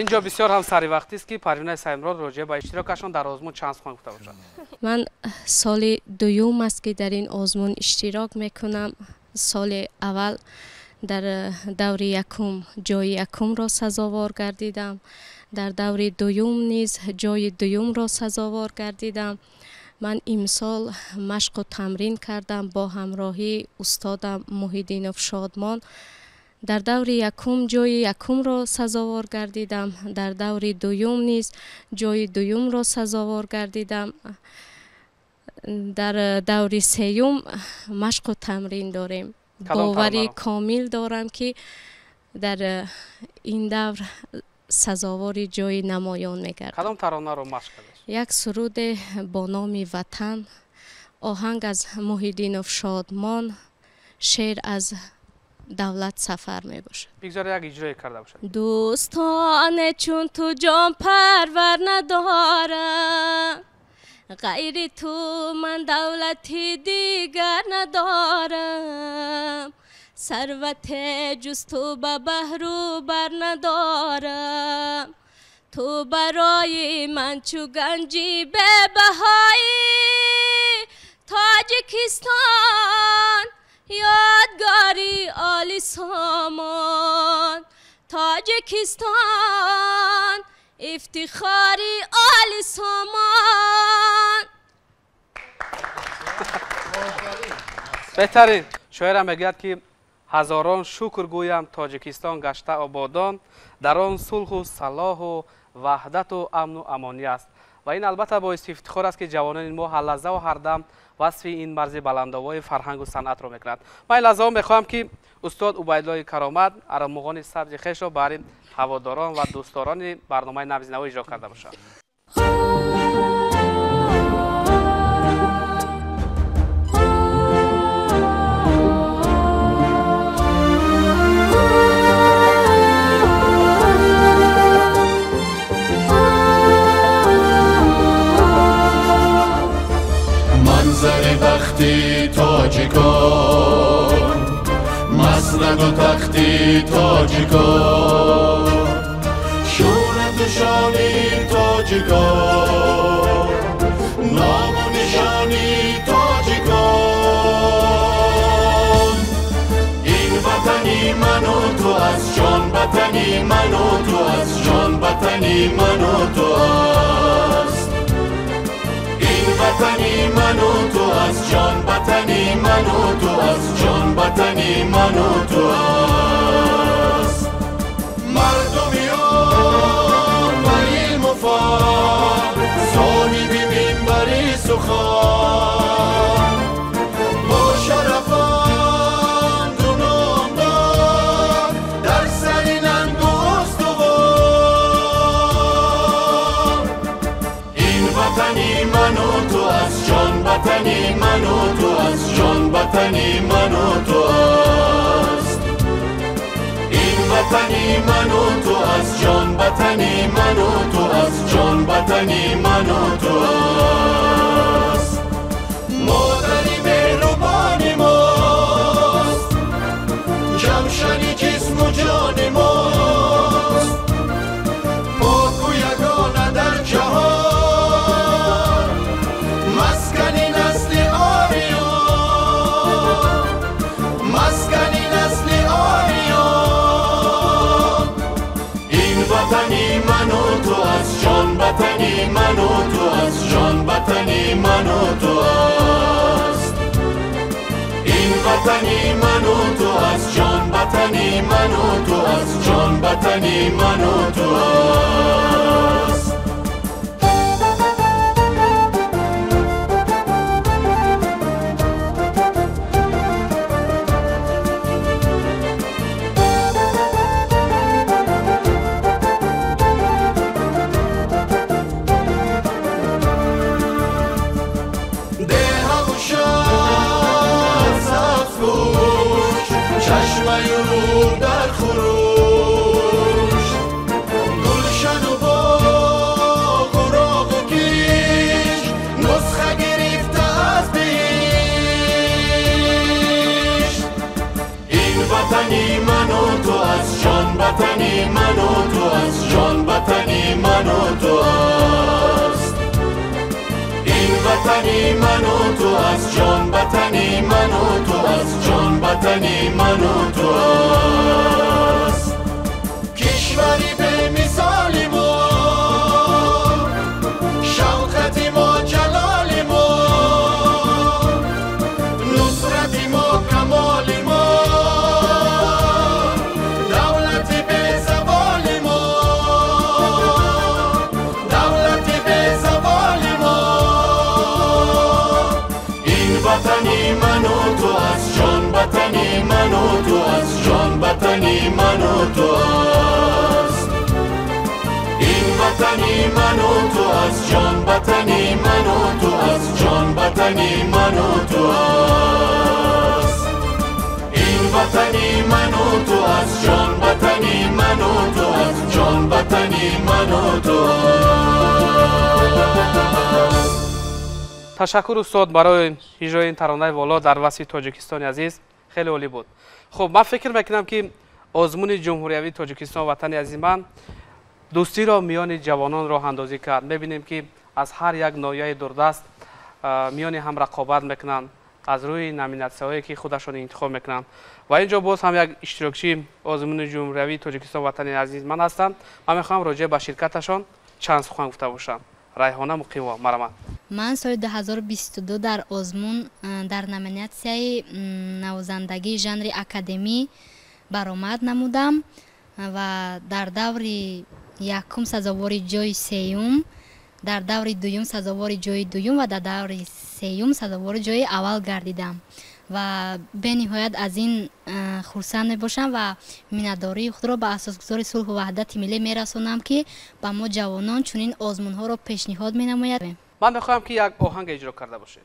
инҷо бисёр ҳам саривақтист, ки Парвинаи Саидмурод роҷеъ ба иштирокашон дар озмун чанд сухан гуфта бошад. Ман соли дуюм аст, ки дар ин озмун иштирок мекунам. Соли аввал дар даври якум ҷои якумро сазовор гардидам, дар даври дуюм низ ҷои дуюмро сазовор гардидам. Ман имсол машқу тамрин кардам бо ҳамроҳии устодам Муҳиддинов Шодмон. Дар даври якум ҷои якумро сазовор гардидам, дар даври дуюм низ ҷои дуюмро сазовор гардидам. Дар даври сеюм машқу тамрин дорем. Бовари комил дорам, ки дар ин давр сазовори ҷои намоён мегардам. Кадом таронаро машқ кардед? Як суруде бо номи Ватан, оҳанг аз Муҳиддинов Шодмон, шеър аз Давлат Сафар мебошад. Бигзор як иҷрое карда бошад. Дӯстоне чун ту ҷонпарвар надорам, ғайри ту ман давлати дигар надорам, сарвате ҷуз ту ба баҳру бар надорам, ту барои ман чу ганҷи бебаҳоӣ, Тоҷикистон ёдгори оли сомон, Тоҷикистон ифтихори оли сомон. Беҳтарин. Шоирам мегӯяд, ки ҳазорон шукр гӯям, Тоҷикистон гашта ободон, дар он сулҳу салоҳу ваҳдату амну амонӣ аст. Ва ин албатта боиси ифтихор аст, ки ҷавонони мо ҳар ҳардам васфи ин марзи баландовои фарҳангу санъатро мекунанд. Ман ин лаҳзаҳо мехоҳам, ки устод Убайдуллои Каромат армуғони сабзи хешро барои ҳаводорон ва дӯстдорони барномаи Набзи Наво иҷро карда бошад. Манзари бахти тоҷикон, маснаду тахти тоҷикон, шӯҳрату шони тоҷикон, ному нишони тоҷикон. Ин ватани ману ту аст, ҷон ватани ману ту аст, ҷон ватани ману ту аст. Ин ватани ману ту аст, ҷон ватани ману ту аст, ҷон ватани ману ту аст. Мардуми он ба илму фан, соҳиби минбари сухан, бо шарафанду номдор, дар сари нангу устувор. Ин ватани ману ту аст, ҷон ватани ману ту аст, ҷон ватани ману ту аст. Ин ватани ману ту аст, ҷон ватани ману ту аст, ҷон ватани ману ту аст. Модари меҳрубони мост, ҷамшани ҷисму ҷони мост, поку ягона дар ҷаҳон, маскани насли ориён, маскани насли ориён. Ин ватани ману ту аст, ҷон ватани ману ту аст, ҷон ватани ману ту аст. Ин ватани ману ту аст, ҷон ватани ману ту аст, ҷон ватани ману ту аст. Чашмаю рӯ дар хуруш, ватани ману ту аст, ҷон ватани ману ту аст, ҷон ватани ману ту аст. Кишвари бемисоли мо, шавқати мо, ҷалоли мо, нусрати мо, камоли мо, давлати безаволи мо, давлати безаволи мо. Ин ватани ману ту аст, ҷон ватани ману ту аст, ҷон ватани ману ту аст. Ин ватани ману ту аст, ҷон ватани ману ту аст, ҷон ватани ману ту аст. Ин ватани ману ту аст, ҷон ватани ману ту аст, ҷон ватани ману ту аст. Ташаккур устод барои иҷрои ин таронаи воло дар васфи Тоҷикистони азиз, хеле олӣ буд. Хуб, ман фикр мекунам ки озмуни ҷумҳуриявии Тоҷикистон ватани азизи ман дӯстиро миёни ҷавонон роҳандозӣ кард. Мебинем ки аз ҳар як ноҳияи дурдаст миёни ҳам рақобат мекунанд аз рӯи номинатсияҳое ки худашон интихоб мекунанд. Ва инҷо боз ҳам як иштирокчии озмуни ҷумҳуриявии Тоҷикистон ватани азизи ман ҳастанд. Ман мехоҳам роҷеъ ба ширкаташон чанд сухан гуфта бошам. Райҳона Муқимова, марҳамат. Ман соли 2022 дар озмун дар номинатсияи навозандагии жанри академӣ баромад намудам ва дар даври якум сазовори ҷои сеюм, дар даври дуюм сазовори ҷои дуюм ва дар даври сеюм сазовори ҷои аввал гардидам ва бениҳоят аз ин хурсанд мебошам ва миннатдории худро ба асосгузори сулҳу ваҳдати миллӣ мерасонам, ки ба мо ҷавонон чунин озмунҳоро пешниҳод менамояд. Ман мехоҳам ки як оҳанг иҷро карда бошед.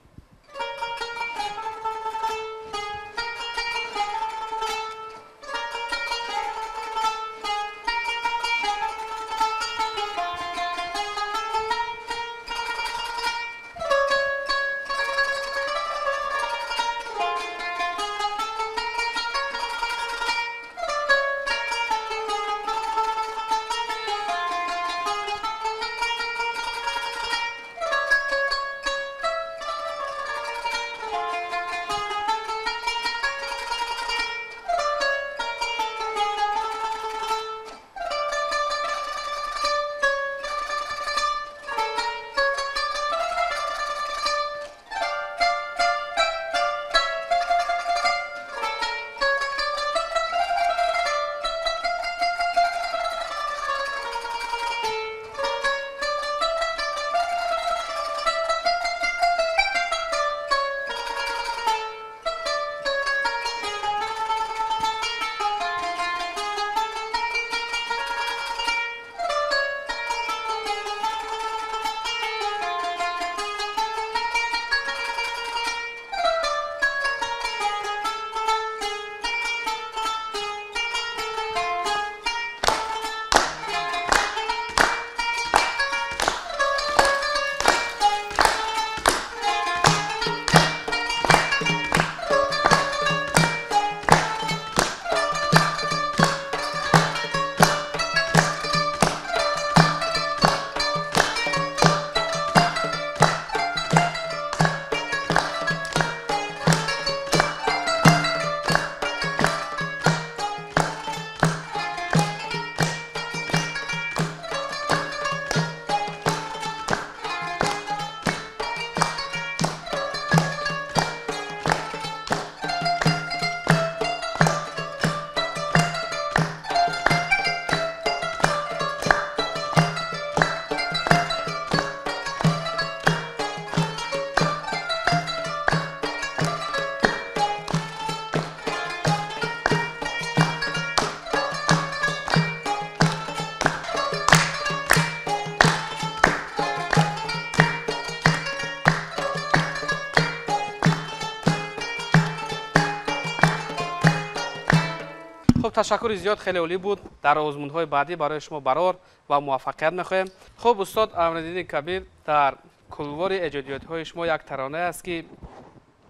Хуб, ташаккури зиёд, хеле олӣ буд. Дар озмунҳои баъдӣ барои шумо барор ва муваффақият мехоҳем. Хуб, устод Амриддини Кабир, дар кулвори эҷодиётҳои шумо як таронае аст ки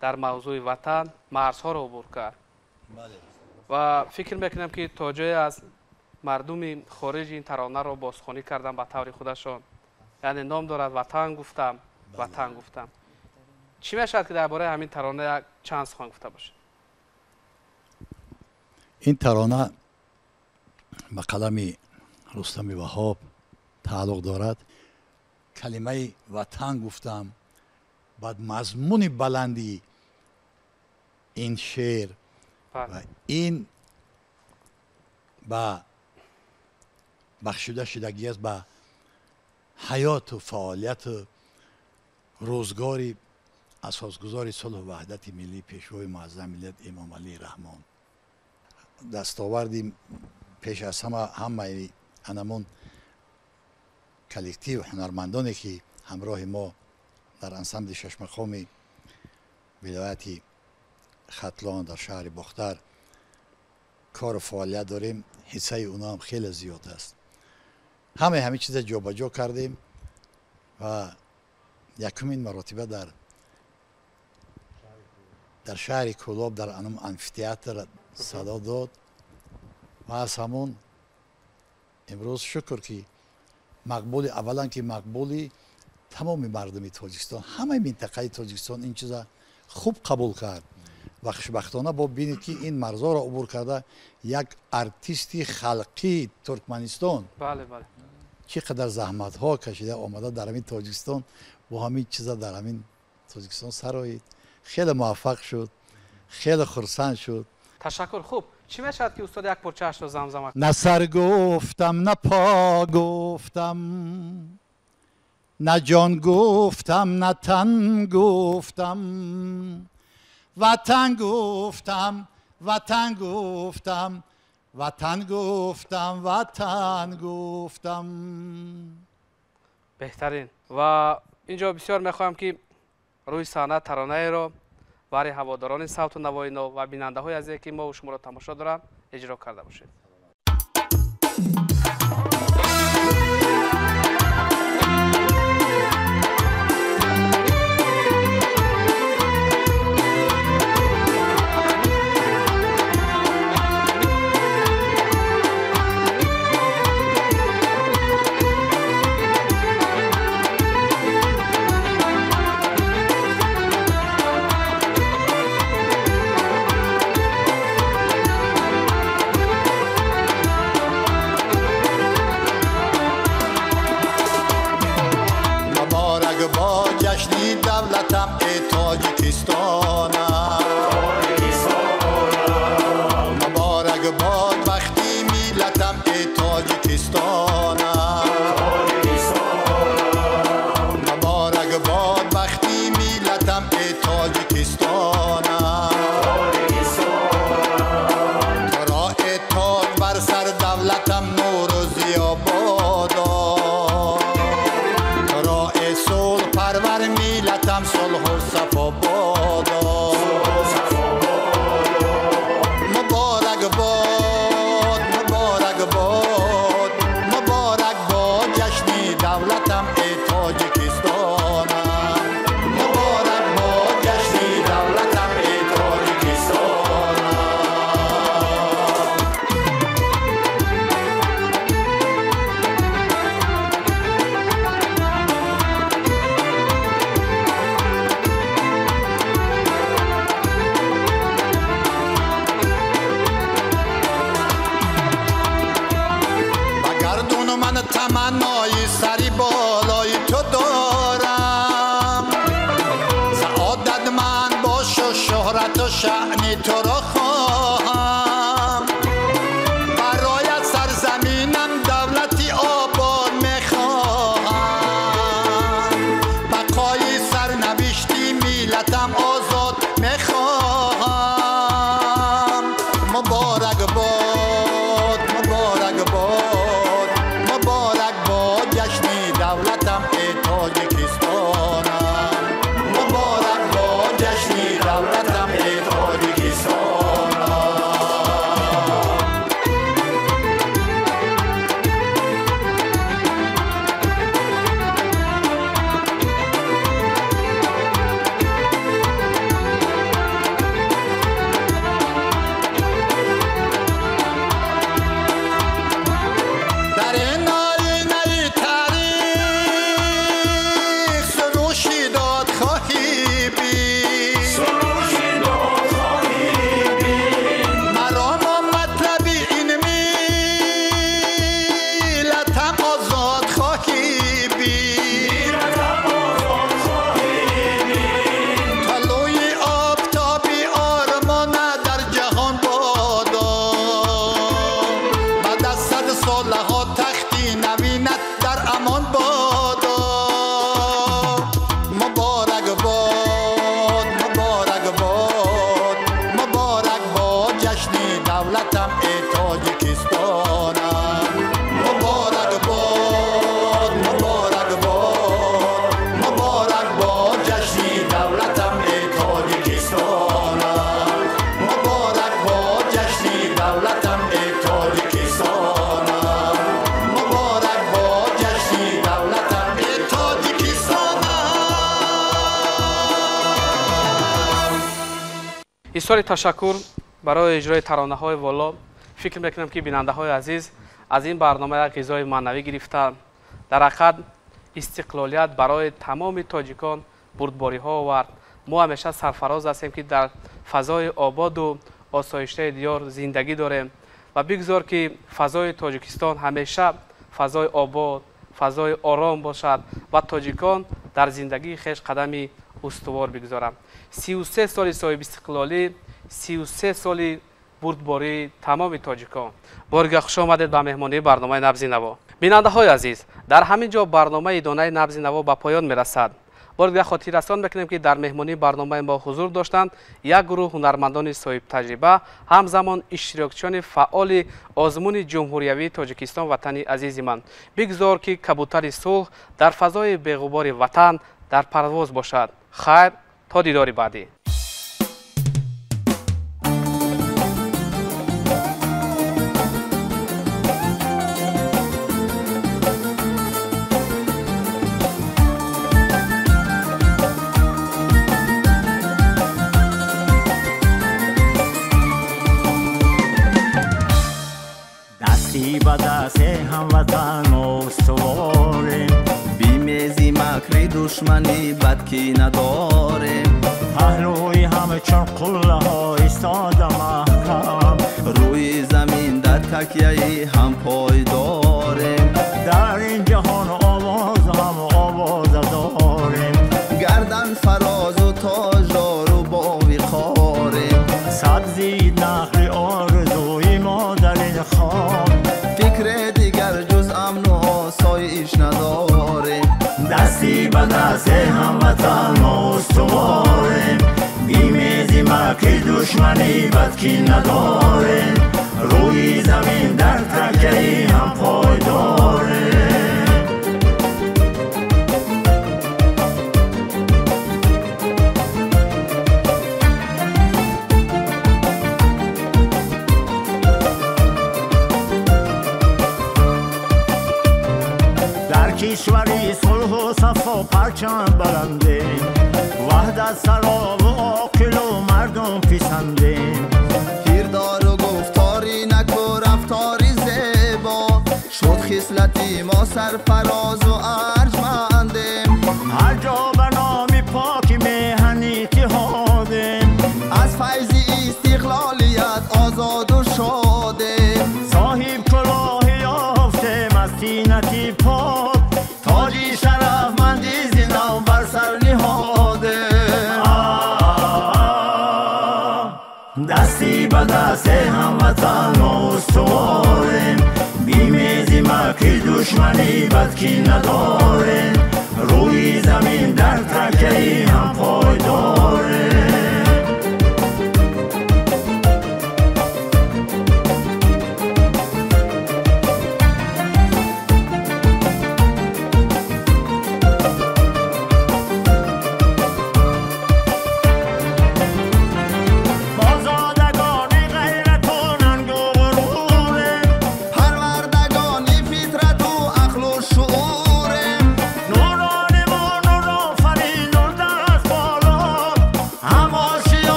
дар мавзӯи ватан марзҳоро убур кард ва фикр мекунам ки то ҷое аз мардуми хориҷ ин таронаро бозхонӣ кардан ба таври худашон, яъне ном дорад «Ватан гуфтам, ватан гуфтам». Чӣ мешавад ки дар бораи ҳамин тарона як чанд сухан гуфта бошед? Ин тарона ба қалами Рустами Ваҳоб тааллуқ дорад. Калимаи ватан гуфтам, баъд мазмуни баланди ин шеър ва ин ба бахшида шудагӣ аст ба ҳаёту фаъолияту рӯзгори асосгузори сулҳу ваҳдати миллӣ, пешвои муаззами миллат Эмомалӣ Раҳмон. Дастоварди пеш аз ҳама ҳамаи анамон коллектив ҳунармандоне ки ҳамроҳи мо дар ансамбли шашмақоми вилояти Хатлон дар шаҳри Бохтар кору фаъолият дорем, ҳиссаи онҳо ҳам хеле зиёд аст. Ҳамаи ҳамин чиза ҷобаҷо кардем ва якумин маротиба дар шаҳри Кӯлоб дар анум амфитеатр садо дод ва аз ҳамон имрӯз шукр ки мақбули, аввалан ки мақбули тамоми мардуми Тоҷикистон, ҳамаи минтақаи Тоҷикистон ин чиза хуб қабул кард ва хушбахтона бо бинед ки ин марзоро убур карда як артисти халқии Туркманистон чӣ қадар заҳматҳо кашида омада дар ҳамин Тоҷикистон бо ҳамин чиза дар ҳамин Тоҷикистон сароид. Хеле муваффақ шуд, хеле хурсанд шуд. Ташаккур. Хуб, чӣ мешавад ки устод як порчаашро замзама? На сар гуфтам, на по гуфтам, на ҷон гуфтам, на тан гуфтам, ватан гуфтам, ватан гуфтам, ватан гуфтам, ватан гуфтам. Беҳтарин. Ва инҷо бисёр мехоҳам ки рӯи саҳна таронаеро барои ҳаводорони савту навои нав ва бинандаҳои азизе ки мо шуморо тамошо доранд иҷро карда бошед. Давлатам э Тоҷикистонам, муборак бод бахти миллатам э Тоҷикистонам, муборак бод бахти миллатам э Тоҷикистонам. Туро э тоҷ бар сар давлатам нуру зиё бодо, туро э сулҳ парвар миллатам сулҳу сафо бодо. Муборак бод, муборак бод, муборак бод ҷашни давлатам э Тоҷикистонам, муборак бод ҷашни давлатам э Тоҷикистонам. Таманнои сари болои ту дорам, саодат ман бошу шӯҳрату шаъни туро хоҳам, бароят сарзаминам давлати обод мехоҳам, бақои сарнавишти миллатам озод мехоҳам. Муборак бод, муборак бод, муборак бод ҷашни давлатам э Тоҷикистонам, муборак бод ҷашни давлатам э Тоҷикистонам. Бисёри ташаккур барои иҷрои таронаҳои воло. Фикр мекунам, ки бинандаҳои азиз аз ин барнома як ғизои маънавӣ гирифтанд. Дар ҳақиқат истиқлолият барои тамоми тоҷикон бурдбориҳо овард. Мо ҳамеша сарфароз ҳастем, ки дар фазои ободу осоиштаи диёр зиндагӣ дорем ва бигзор, ки фазои Тоҷикистон ҳамеша фазои обод, фазои ором бошад ва тоҷикон дар зиндагии хеш қадами устувор бигзоранд. 33 соли соҳибистиқлолӣ, 33 соли бурдбории тамоми тоҷикон. Борга хуш омадед ба меҳмонии барномаи Набзи Наво. Бинандаҳои азиз, дар ҳамин ҷо барномаи Донаи Набзи Наво ба поён мерасад. Борга хотиррасон мекунем, ки дар меҳмонии барномаи мо ҳузур доштанд як гурӯҳ ҳунармандони соҳибтаҷриба, ҳамзамон иштирокчиёни фаъоли озмуни ҷумҳуриявии Тоҷикистон Ватани азизи ман. Бигзор, ки кабутари сулҳ дар фазои беғубори ватан дар парвоз бошад. Хайр, то дидори баъдӣ. Ба дасти ҳамватан устуворем, бимези макри душманӣ бадкӣ надорем. Паҳлӯи ҳамчун қуллаҳо истода маҳкам, рӯи замин дар такяи ҳам пойдорем. Дар ин ҷаҳон овоз ҳам овоза дорем, гардан фарозу тоҷдору бовиқорем. Сабзид нахли орзуи мо дар ин хок, фикри дигар ҷуз амну осоиш надорем. Дасти ба дасти ҳамватан мо устуворем, бимези макри душманӣ бадкӣ надорем. Рӯи замин дар такяи ҳам пойдорем. Кишвари сулҳу сафо парчам баландем, ваҳдат сарову оқилу мардум писандем. Кирдору гуфтори наку рафтори зебо, шуд хислати мо сарфарозу арҷмандем. Ҳар ҷо ба номи поки меҳан иттиҳодем, аз файзи истиқлолият озоду шодем. Соҳиб кулоҳи ёфтем аз тинати пок, тоҷи шарафманди зинав бар сар ниҳодем. Дасти ба дасти ҳамватан мо устуворем, бимези макри душманӣ бадкӣ надорем. Рӯи замин дар такяи ҳам пойдорем.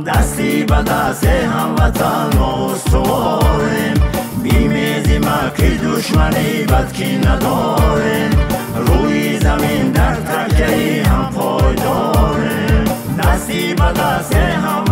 Дасти ба дасти ҳамватан мо устуворем, бимези макри душманӣ бадкӣ надорем. Рӯи замин дар такяи ҳам пойдорем. Дасти ба дасти ҳам